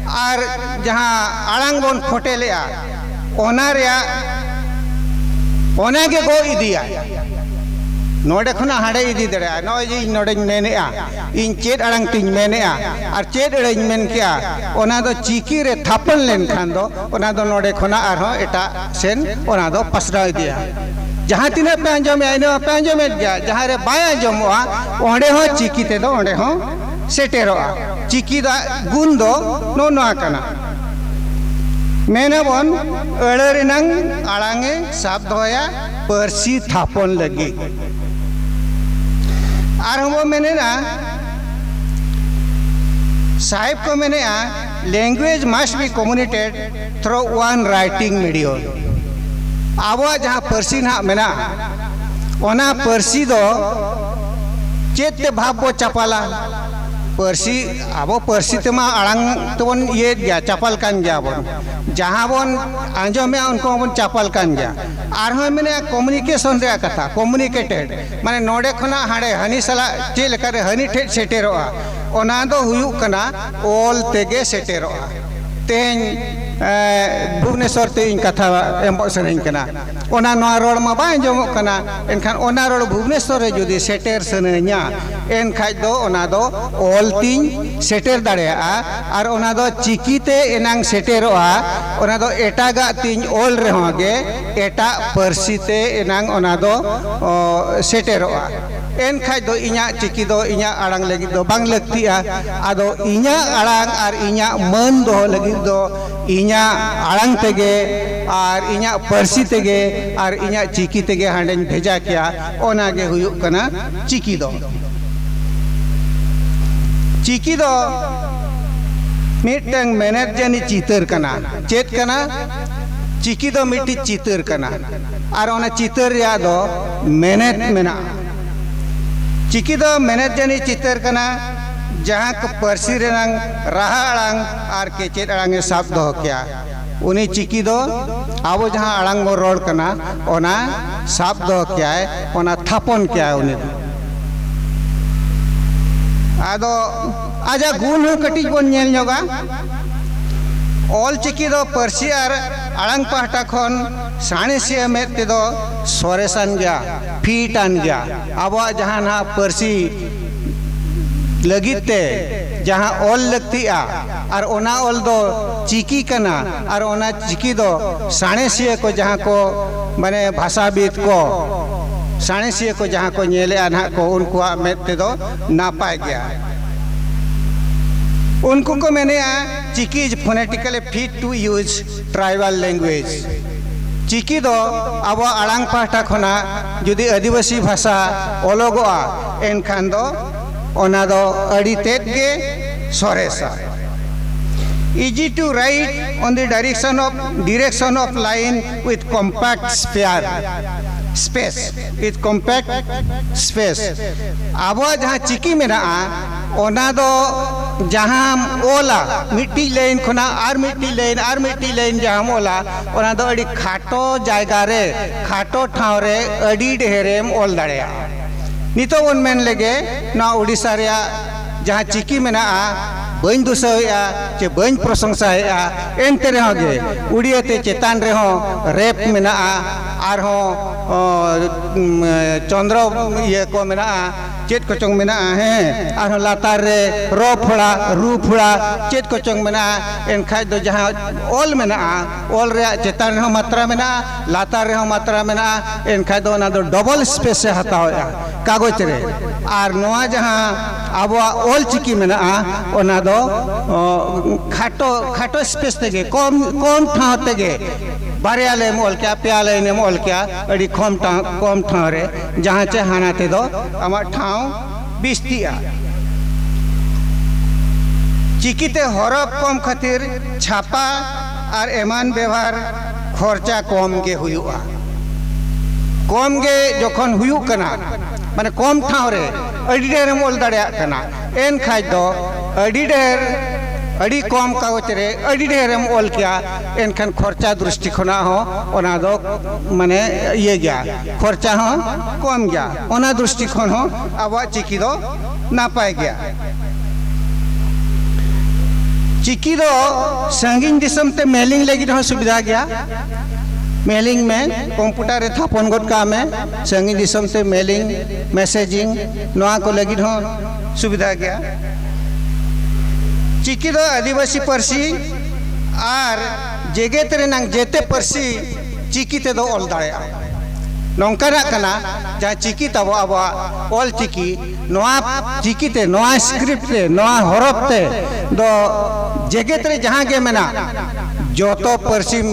ᱟᱨ ᱡᱟᱦᱟᱸ ᱟᱲᱟᱝ ᱵᱚᱱ ᱯᱷᱚᱴᱮᱞᱮᱜᱼᱟ, ᱚᱱᱟ ᱨᱮᱭᱟᱜ, ᱚᱱᱟ ᱜᱮ ᱜᱚᱜ ᱤᱫᱤᱭᱟ᱾ ᱱᱚᱰᱮ ᱠᱷᱚᱱᱟᱜ ᱦᱟᱸᱰᱮ ᱤᱫᱤ ᱫᱟᱲᱮᱭᱟᱜᱼᱟ᱾ ᱱᱚᱜᱼᱚᱭ ᱡᱮ ᱤᱧ ᱱᱚᱰᱮᱧ ᱢᱮᱱᱮᱜᱼᱟ, ᱤᱧ ᱪᱮᱫ ᱟᱲᱟᱝ ᱛᱤᱧ ᱢᱮᱱᱮᱜᱼᱟ ᱟᱨ ᱪᱮᱫ ᱟᱹᱲᱟᱹᱧ ᱢᱮᱱ ᱠᱮᱜᱼᱟ, ᱚᱱᱟ ᱫᱚ ᱪᱤᱠᱤ ᱨᱮ ᱛᱷᱟᱯᱚᱱ ᱞᱮᱱᱠᱷᱟᱱ ᱫᱚ ᱚᱱᱟ ᱫᱚ ᱱᱚᱰᱮ ᱠᱷᱚᱱᱟᱜ ᱟᱨᱦᱚᱸ ᱮᱴᱟᱜ ᱥᱮᱱ ᱚᱱᱟ ᱫᱚ ᱯᱟᱥᱱᱟᱣ ᱤᱫᱤᱭᱟ᱾ ᱡᱟᱦᱟᱸ ᱛᱤᱱᱟᱹᱜ ᱯᱮ ᱟᱸᱡᱚᱢᱮᱜᱼᱟ, ᱤᱱᱟᱹᱜ ᱯᱮ ᱟᱸᱡᱚᱢᱮᱫ ᱜᱮᱭᱟ᱾ ᱡᱟᱦᱟᱸ ᱨᱮ ᱵᱟᱭ ᱟᱸᱡᱚᱢᱚᱜᱼᱟ, ᱚᱸᱰᱮ ᱦᱚᱸ ᱪᱤᱠᱤ ᱛᱮᱫᱚ ᱚᱸᱰᱮ ᱦᱚᱸ ᱥᱮᱴᱮᱨᱚᱜᱼᱟ᱾ ᱪᱤᱠᱤ ᱫᱟᱜ ᱜᱩᱱ ᱫᱚ ᱱᱚᱜᱼᱚ ᱱᱚᱣᱟ ᱠᱟᱱᱟ᱾ ᱢᱮᱱᱟᱵᱚᱱ, ᱟᱹᱲᱟᱹ ᱨᱮᱱᱟᱝ ᱟᱲᱟᱝ ᱮ ᱥᱟᱵ ᱫᱚᱦᱚᱭᱟ ᱯᱟᱹᱨᱥᱤ ᱛᱷᱟᱯᱚᱱ ᱞᱟᱹᱜᱤᱫ᱾ ᱟᱨᱦᱚᱸ ᱵᱚᱱ ᱢᱮᱱᱮᱫᱼᱟ, ᱥᱟᱦᱮᱵ ᱠᱚ ᱢᱮᱱᱮᱫᱼᱟ, "Language must be communicated through one writing medium." ᱟᱵᱚᱣᱟᱜ ᱡᱟᱦᱟᱸ ᱯᱟᱹᱨᱥᱤ ᱱᱟᱦᱟᱜ ᱢᱮᱱᱟᱜᱼᱟ, ᱚᱱᱟ ᱯᱟᱹᱨᱥᱤ ᱫᱚ ᱪᱮᱫ ᱛᱮ ᱵᱷᱟᱵᱽ ᱵᱚ ᱪᱟᱯᱟᱞᱟ? ᱯᱟᱹᱨᱥᱤ, ᱟᱵᱚ ᱯᱟᱹᱨᱥᱤ ᱛᱮᱢᱟ ᱟᱲᱟᱝ ᱛᱮᱵᱚᱱ ᱤᱭᱟᱹᱭᱮᱫ ᱜᱮᱭᱟ, ᱪᱟᱯᱟᱞ ᱠᱟᱱ ᱜᱮᱭᱟ ᱵᱚᱱ᱾ ᱡᱟᱦᱟᱸ ᱵᱚᱱ ᱟᱸᱡᱚᱢᱮᱜᱼᱟ, ᱩᱱᱠᱩ ᱦᱚᱸᱵᱚᱱ ᱪᱟᱯᱟᱞ ᱠᱟᱱ ᱜᱮᱭᱟ᱾ ᱟᱨᱦᱚᱸ ᱢᱮᱱᱮᱜᱼᱟ communication ᱨᱮᱭᱟᱜ ᱠᱟᱛᱷᱟ, communicated, ᱢᱟᱱᱮ ᱱᱚᱰᱮ ᱠᱷᱚᱱᱟᱜ ᱦᱟᱸᱰᱮ ᱦᱟᱹᱱᱤ ᱥᱟᱞᱟᱜ ᱪᱮᱫ ᱞᱮᱠᱟᱨᱮ ᱦᱟᱹᱱᱤ ᱴᱷᱮᱡ ᱥᱮᱴᱮᱨᱚᱜᱼᱟ, ᱚᱱᱟ ᱫᱚ ᱦᱩᱭᱩᱜ ᱠᱟᱱᱟ ᱚᱞ ᱛᱮᱜᱮ ᱥᱮᱴᱮᱨᱚᱜᱼᱟ᱾ ᱛᱮᱦᱮᱧ ᱮ, ᱵᱷᱩᱵᱽᱱᱮᱥᱚᱨ ᱛᱮ ᱤᱧ ᱠᱟᱛᱷᱟ ᱮᱢᱚᱜ ᱥᱟᱱᱟᱧ ᱠᱟᱱᱟ᱾ ᱚᱱᱟ ᱱᱚᱣᱟ ᱨᱚᱲ ᱢᱟ ᱵᱟᱝ ᱟᱸᱡᱚᱢᱚᱜ ᱠᱟᱱᱟ, ᱮᱱᱠᱷᱟᱱ ᱚᱱᱟ ᱨᱚᱲ ᱵᱷᱩᱵᱽᱱᱮᱥᱚᱨ ᱨᱮ ᱡᱩᱫᱤ ᱥᱮᱴᱮᱨ ᱥᱟᱱᱟᱧᱟ, ᱮᱱᱠᱷᱟᱡ ᱫᱚ ᱚᱱᱟ ᱫᱚ ᱚᱞ ᱛᱤᱧ ᱥᱮᱴᱮᱨ ᱫᱟᱲᱮᱭᱟᱜᱼᱟ᱾ ᱟᱨ ᱚᱱᱟ ᱫᱚ ᱪᱤᱠᱤ ᱛᱮ ᱮᱱᱟᱝ ᱥᱮᱴᱮᱨᱚᱜᱼᱟ᱾ ᱚᱱᱟ ᱫᱚ ᱮᱴᱟᱜᱟᱜ ᱛᱤᱧ ᱚᱞ ᱨᱮᱦᱚᱸ ᱜᱮ ᱮᱴᱟᱜ ᱯᱟᱹᱨᱥᱤ ᱛᱮ ᱮᱱᱟᱝ ᱚᱱᱟ ᱫᱚ ᱚ, ᱥᱮᱴᱮᱨᱚᱜᱼᱟ᱾ ᱮᱱᱠᱷᱟᱡ ᱫᱚ ᱤᱧᱟᱹᱜ ᱪᱤᱠᱤ ᱫᱚ ᱤᱧᱟᱹᱜ ᱟᱲᱟᱝ ᱞᱟᱹᱜᱤᱫ ᱫᱚ ᱵᱟᱝ ᱞᱟᱹᱠᱛᱤᱜᱼᱟ᱾ ᱟᱫᱚ ᱤᱧᱟᱹᱜ ᱟᱲᱟᱝ ᱟᱨ ᱤᱧᱟᱹᱜ ᱢᱟᱹᱱ ᱫᱚᱦᱚ ᱞᱟᱹᱜᱤᱫ ᱫᱚ ᱤᱧᱟᱹᱜ ᱟᱲᱟᱝ ᱛᱮᱜᱮ ᱟᱨ ᱤᱧᱟᱹᱜ ᱯᱟᱹᱨᱥᱤ ᱛᱮᱜᱮ ᱟᱨ ᱤᱧᱟᱹᱜ ᱪᱤᱠᱤ ᱛᱮᱜᱮ ᱦᱟᱸᱰᱮᱧ ᱵᱷᱮᱡᱟ ᱠᱮᱭᱟ᱾ ᱚᱱᱟ ᱜᱮ ᱦᱩᱭᱩᱜ ᱠᱟᱱᱟ ᱪᱤᱠᱤ ᱫᱚ᱾ ᱪᱤᱠᱤ ᱫᱚ ᱢᱤᱫᱴᱟᱝ ᱢᱮᱱᱮᱛ ᱡᱟᱹᱱᱤᱡ ᱪᱤᱛᱟᱹᱨ ᱠᱟᱱᱟ᱾ ᱪᱮᱫ ᱠᱟᱱᱟ? ᱪᱤᱠᱤ ᱫᱚ ᱢᱤᱫᱴᱤᱡ ᱪᱤᱛᱟᱹᱨ ᱠᱟᱱᱟ᱾ ᱟᱨ ᱚᱱᱟ ᱪᱤᱛᱟᱹᱨ ᱨᱮᱭᱟᱜ ᱫᱚ ᱢᱮᱱᱮᱛ ᱢᱮᱱᱟᱜᱼᱟ᱾ ᱪᱤᱠᱤ ᱫᱚ ᱢᱮᱱᱮᱛ ᱡᱟᱹᱱᱤᱡ ᱪᱤᱛᱟᱹᱨ ᱠᱟᱱᱟ, ᱡᱟᱦᱟᱸ ᱠᱚ ᱯᱟᱹᱨᱥᱤ ᱨᱮᱱᱟᱝ ᱨᱟᱦᱟ ᱟᱲᱟᱝ ᱟᱨ ᱠᱮᱪᱮᱫ ᱟᱲᱟᱝ ᱮ ᱥᱟᱵ ᱫᱚᱦᱚ ᱠᱮᱭᱟ᱾ ᱩᱱᱤ ᱪᱤᱠᱤ ᱫᱚ ᱟᱵᱚ ᱡᱟᱦᱟᱸ ᱟᱲᱟᱝ ᱵᱚᱱ ᱨᱚᱲ ᱠᱟᱱᱟ, ᱚᱱᱟ ᱥᱟᱵ ᱫᱚᱦᱚ ᱠᱮᱭᱟᱭ, ᱚᱱᱟ ᱛᱷᱟᱯᱚᱱ ᱠᱮᱭᱟᱭ ᱩᱱᱤ ᱫᱚ᱾ ᱟᱫᱚ ᱟᱡᱟᱜ ᱜᱩᱱ ᱦᱚᱸ ᱠᱟᱹᱴᱤᱡ ᱵᱚᱱ ᱧᱮᱞ ᱧᱚᱜᱟ᱾ ᱚᱞ ᱪᱤᱠᱤ ᱫᱚ ᱯᱟᱹᱨᱥᱤ ᱟᱨ ᱟᱲᱟᱝ ᱯᱟᱦᱴᱟ ᱠᱷᱚᱱ ᱥᱟᱬᱮᱥᱤᱭᱟᱹ ᱢᱮᱫ ᱛᱮᱫᱚ ᱥᱚᱨᱮᱥᱟᱱ ᱜᱮᱭᱟ, ᱯᱷᱤᱴ ᱟᱱ ᱜᱮᱭᱟ᱾ ᱟᱵᱚᱣᱟᱜ ᱡᱟᱦᱟᱸ ᱱᱟᱦᱟᱜ ᱯᱟᱹᱨᱥᱤ ᱞᱟᱹᱜᱤᱫ ᱛᱮ ᱡᱟᱦᱟᱸ ᱚᱞ ᱞᱟᱹᱠᱛᱤᱜᱼᱟ, ᱟᱨ ᱚᱱᱟ ᱚᱞ ᱫᱚ ᱪᱤᱠᱤ ᱠᱟᱱᱟ, ᱟᱨ ᱚᱱᱟ ᱪᱤᱠᱤ ᱫᱚ ᱥᱟᱬᱮᱥᱤᱭᱟᱹ ᱠᱚ ᱡᱟᱦᱟᱸ ᱠᱚ, ᱢᱟᱱᱮ, ᱵᱷᱟᱥᱟᱵᱤᱫ ᱠᱚ, ᱥᱟᱬᱮᱥᱤᱭᱟᱹ ᱠᱚ ᱡᱟᱦᱟᱸ ᱠᱚ ᱧᱮᱞᱮᱜᱼᱟ ᱱᱟᱦᱟᱜ ᱠᱚ, ᱩᱱᱠᱩᱣᱟᱜ ᱢᱮᱫ ᱛᱮᱫᱚ ᱱᱟᱯᱟᱭ ᱜᱮᱭᱟ᱾ ᱩᱱᱠᱩ ᱠᱚ ᱢᱮᱱᱮᱜᱼᱟ, "Chiki is phonetically fit to use tribal language." ᱪᱤᱠᱤ ᱫᱚ ᱟᱵᱚᱣᱟᱜ ᱟᱲᱟᱝ ᱯᱟᱦᱴᱟ ᱠᱷᱚᱱᱟᱜ ᱡᱩᱫᱤ ᱟᱹᱫᱤᱵᱟᱹᱥᱤ ᱵᱷᱟᱥᱟ ᱚᱞᱚᱜᱚᱜᱼᱟ, ᱮᱱᱠᱷᱟᱱ ᱫᱚ ᱚᱱᱟ ᱫᱚ ᱟᱹᱰᱤ ᱛᱮᱫ ᱜᱮ ᱥᱚᱨᱮᱥᱟ᱾ Easy to write on the direction of, direction of line with compact spare space, with compact space. ᱟᱵᱚᱣᱟᱜ ᱡᱟᱦᱟᱸ ᱪᱤᱠᱤ ᱢᱮᱱᱟᱜᱼᱟ, ᱚᱱᱟ ᱫᱚ ᱡᱟᱦᱟᱸᱢ ᱚᱞᱟ, ᱢᱤᱫᱴᱤᱡ ᱞᱟᱭᱤᱱ ᱠᱷᱚᱱᱟᱜ ᱟᱨ ᱢᱤᱫᱴᱤᱡ ᱞᱟᱭᱤᱱ, ᱟᱨ ᱢᱤᱫᱴᱤᱡ ᱞᱟᱭᱤᱱ ᱡᱟᱦᱟᱸᱢ ᱚᱞᱟ, ᱚᱱᱟ ᱫᱚ ᱟᱹᱰᱤ ᱠᱷᱟᱴᱚ ᱡᱟᱭᱜᱟ ᱨᱮ, ᱠᱷᱟᱴᱚ ᱴᱷᱟᱶ ᱨᱮ ᱟᱹᱰᱤ ᱰᱷᱮᱨᱮᱢ ᱚᱞ ᱫᱟᱲᱮᱭᱟᱜᱼᱟ᱾ ᱱᱤᱛᱚᱜ ᱵᱚᱱ ᱢᱮᱱ ᱞᱮᱜᱮ, ᱱᱚᱣᱟ ᱩᱰᱤᱥᱟ ᱨᱮᱭᱟᱜ ᱡᱟᱦᱟᱸ ᱪᱤᱠᱤ ᱢᱮᱱᱟᱜᱼᱟ, ᱵᱟᱹᱧ ᱫᱩᱥᱟᱹᱣᱮᱫᱼᱟ ᱪᱮ ᱵᱟᱹᱧ ᱯᱨᱚᱥᱚᱝᱥᱟᱭᱮᱫᱼᱟ, ᱮᱱᱛᱮ ᱨᱮᱦᱚᱸ ᱜᱮ ᱩᱲᱤᱭᱟᱹ ᱛᱮ ᱪᱮᱛᱟᱱ ᱨᱮᱦᱚᱸ ᱨᱮᱯ ᱢᱮᱱᱟᱜᱼᱟ, ᱟᱨᱦᱚᱸ ᱚ, ᱩᱢ, ᱪᱚᱱᱫᱨᱚ ᱤᱭᱟᱹ ᱠᱚ ᱢᱮᱱᱟᱜᱼᱟ, ᱪᱮᱫ ᱠᱚᱪᱚᱝ ᱢᱮᱱᱟᱜᱼᱟ, ᱦᱮᱸ, ᱟᱨᱦᱚᱸ ᱞᱟᱛᱟᱨ ᱨᱮ ᱨᱚ ᱯᱷᱚᱲᱟ, ᱨᱩ ᱯᱷᱚᱲᱟ, ᱪᱮᱫ ᱠᱚᱪᱚᱝ ᱢᱮᱱᱟᱜᱼᱟ᱾ ᱮᱱᱠᱷᱟᱡ ᱫᱚ ᱡᱟᱦᱟᱸ ᱚᱞ ᱢᱮᱱᱟᱜᱼᱟ, ᱚᱞ ᱨᱮᱭᱟᱜ ᱪᱮᱛᱟᱱ ᱨᱮᱦᱚᱸ ᱢᱟᱛᱨᱟ ᱢᱮᱱᱟᱜᱼᱟ, ᱞᱟᱛᱟᱨ ᱨᱮᱦᱚᱸ ᱢᱟᱛᱨᱟ ᱢᱮᱱᱟᱜᱼᱟ, ᱮᱱᱠᱷᱟᱡ ᱫᱚ ᱚᱱᱟ ᱫᱚ ᱰᱚᱵᱚᱞ ᱥᱯᱮᱥ ᱮ ᱦᱟᱛᱟᱣᱮᱫᱼᱟ ᱠᱟᱜᱚᱡᱽ ᱨᱮ᱾ ᱟᱨ ᱱᱚᱣᱟ ᱡᱟᱦᱟᱸ ᱟᱵᱚᱣᱟᱜ ᱚᱞ ᱪᱤᱠᱤ ᱢᱮᱱᱟᱜᱼᱟ, ᱚᱱᱟ ᱫᱚ ᱚ, ᱠᱷᱟᱴᱚ ᱠᱷᱟᱴᱚ ᱥᱯᱮᱥ ᱛᱮᱜᱮ, ᱠᱚᱢ ᱠᱚᱢ ᱴᱷᱟᱶ ᱛᱮᱜᱮ ᱵᱟᱨᱭᱟ ᱞᱟᱭᱤᱱ ᱮᱢ ᱚᱞ ᱠᱮᱭᱟ, ᱯᱮᱭᱟ ᱞᱟᱭᱤᱱ ᱮᱢ ᱚᱞ ᱠᱮᱭᱟ, ᱟᱹᱰᱤ ᱠᱚᱢ ᱴᱷᱟᱶ ᱠᱚᱢ ᱴᱷᱟᱶ ᱨᱮ, ᱡᱟᱦᱟᱸ ᱪᱮ ᱦᱟᱱᱟ ᱛᱮᱫᱚ ᱟᱢᱟᱜ ᱴᱷᱟᱶ ᱵᱤᱥᱛᱤᱜᱼᱟ᱾ ᱪᱤᱠᱤᱛᱮ ᱦᱚᱨᱚᱯ ᱠᱚᱢ ᱠᱷᱟᱹᱛᱤᱨ ᱪᱷᱟᱯᱟ ᱟᱨ ᱮᱢᱟᱱ ᱵᱮᱣᱦᱟᱨ ᱠᱷᱚᱨᱪᱟ ᱠᱚᱢ ᱜᱮ ᱦᱩᱭᱩᱜᱼᱟ᱾ ᱠᱚᱢ ᱜᱮ ᱡᱚᱠᱷᱚᱱ ᱦᱩᱭᱩᱜ ᱠᱟᱱᱟ, ᱢᱟᱱᱮ ᱠᱚᱢ ᱴᱷᱟᱶ ᱨᱮ ᱟᱹᱰᱤ ᱰᱷᱮᱨ ᱮᱢ ᱚᱞ ᱫᱟᱲᱮᱭᱟᱜ ᱠᱟᱱᱟ, ᱮᱱᱠᱷᱟᱡ ᱫᱚ ᱟᱹᱰᱤ ᱰᱷᱮᱨ, ᱟᱹᱰᱤ ᱠᱚᱢ ᱠᱟᱜᱚᱡᱽ ᱨᱮ ᱟᱹᱰᱤ ᱰᱷᱮᱨ ᱮᱢ ᱚᱞ ᱠᱮᱭᱟ, ᱮᱱᱠᱷᱟᱱ ᱠᱷᱚᱨᱪᱟ ᱫᱨᱤᱥᱴᱤ ᱠᱷᱚᱱᱟᱜ ᱦᱚᱸ ᱚᱱᱟ ᱫᱚ ᱢᱟᱱᱮ ᱤᱭᱟᱹ ᱜᱮᱭᱟ, ᱠᱷᱚᱨᱪᱟ ᱦᱚᱸ ᱠᱚᱢ ᱜᱮᱭᱟ᱾ ᱚᱱᱟ ᱫᱨᱤᱥᱴᱤ ᱠᱷᱚᱱ ᱦᱚᱸ ᱟᱵᱚᱣᱟᱜ ᱪᱤᱠᱤ ᱫᱚ ᱱᱟᱯᱟᱭ ᱜᱮᱭᱟ᱾ ᱪᱤᱠᱤ ᱫᱚ ᱥᱟᱺᱜᱤᱧ ᱫᱤᱥᱚᱢ ᱛᱮ ᱢᱮᱞᱤᱝ ᱞᱟᱹᱜᱤᱫ ᱦᱚᱸ ᱥᱩᱵᱤᱫᱷᱟ ᱜᱮᱭᱟ᱾ ᱢᱮᱞᱤᱝ ᱢᱮ, ᱠᱚᱢᱯᱩᱴᱟᱨ ᱨᱮ ᱛᱷᱟᱯᱚᱱ ᱜᱚᱫ ᱠᱟᱜ ᱢᱮ, ᱥᱟᱺᱜᱤᱧ ᱫᱤᱥᱚᱢ ᱛᱮ ᱢᱮᱞᱤᱝ, ᱢᱮᱥᱮᱡᱤᱝ, ᱱᱚᱣᱟ ᱠᱚ ᱞᱟᱹᱜᱤᱫ ᱦᱚᱸ ᱥᱩᱵᱤᱫᱷᱟ ᱜᱮᱭᱟ᱾ ᱪᱤᱠᱤ ᱫᱚ ᱟᱹᱫᱤᱵᱟᱹᱥᱤ ᱯᱟᱹᱨᱥᱤ ᱟᱨ ᱡᱮᱜᱮᱛ ᱨᱮᱱᱟᱜ ᱡᱮᱛᱮ ᱯᱟᱹᱨᱥᱤ ᱪᱤᱠᱤ ᱛᱮᱫᱚ ᱚᱞ ᱫᱟᱲᱮᱭᱟᱜᱼᱟ᱾ ᱱᱚᱝᱠᱟᱱᱟᱜ ᱠᱟᱱᱟ, ᱡᱟᱦᱟᱸ ᱪᱤᱠᱤ ᱛᱟᱵᱚ, ᱟᱵᱚᱣᱟᱜ ᱚᱞ ᱪᱤᱠᱤ, ᱱᱚᱣᱟ ᱪᱤᱠᱤ ᱛᱮ, ᱱᱚᱣᱟ ᱥᱠᱨᱤᱯᱴ ᱛᱮ, ᱱᱚᱣᱟ ᱦᱚᱨᱚᱯ ᱛᱮ ᱫᱚ ᱡᱮᱜᱮᱛ ᱨᱮ ᱡᱟᱦᱟᱸ ᱜᱮ ᱢᱮᱱᱟᱜ, ᱡᱚᱛᱚ ᱯᱟᱹᱨᱥᱤᱢ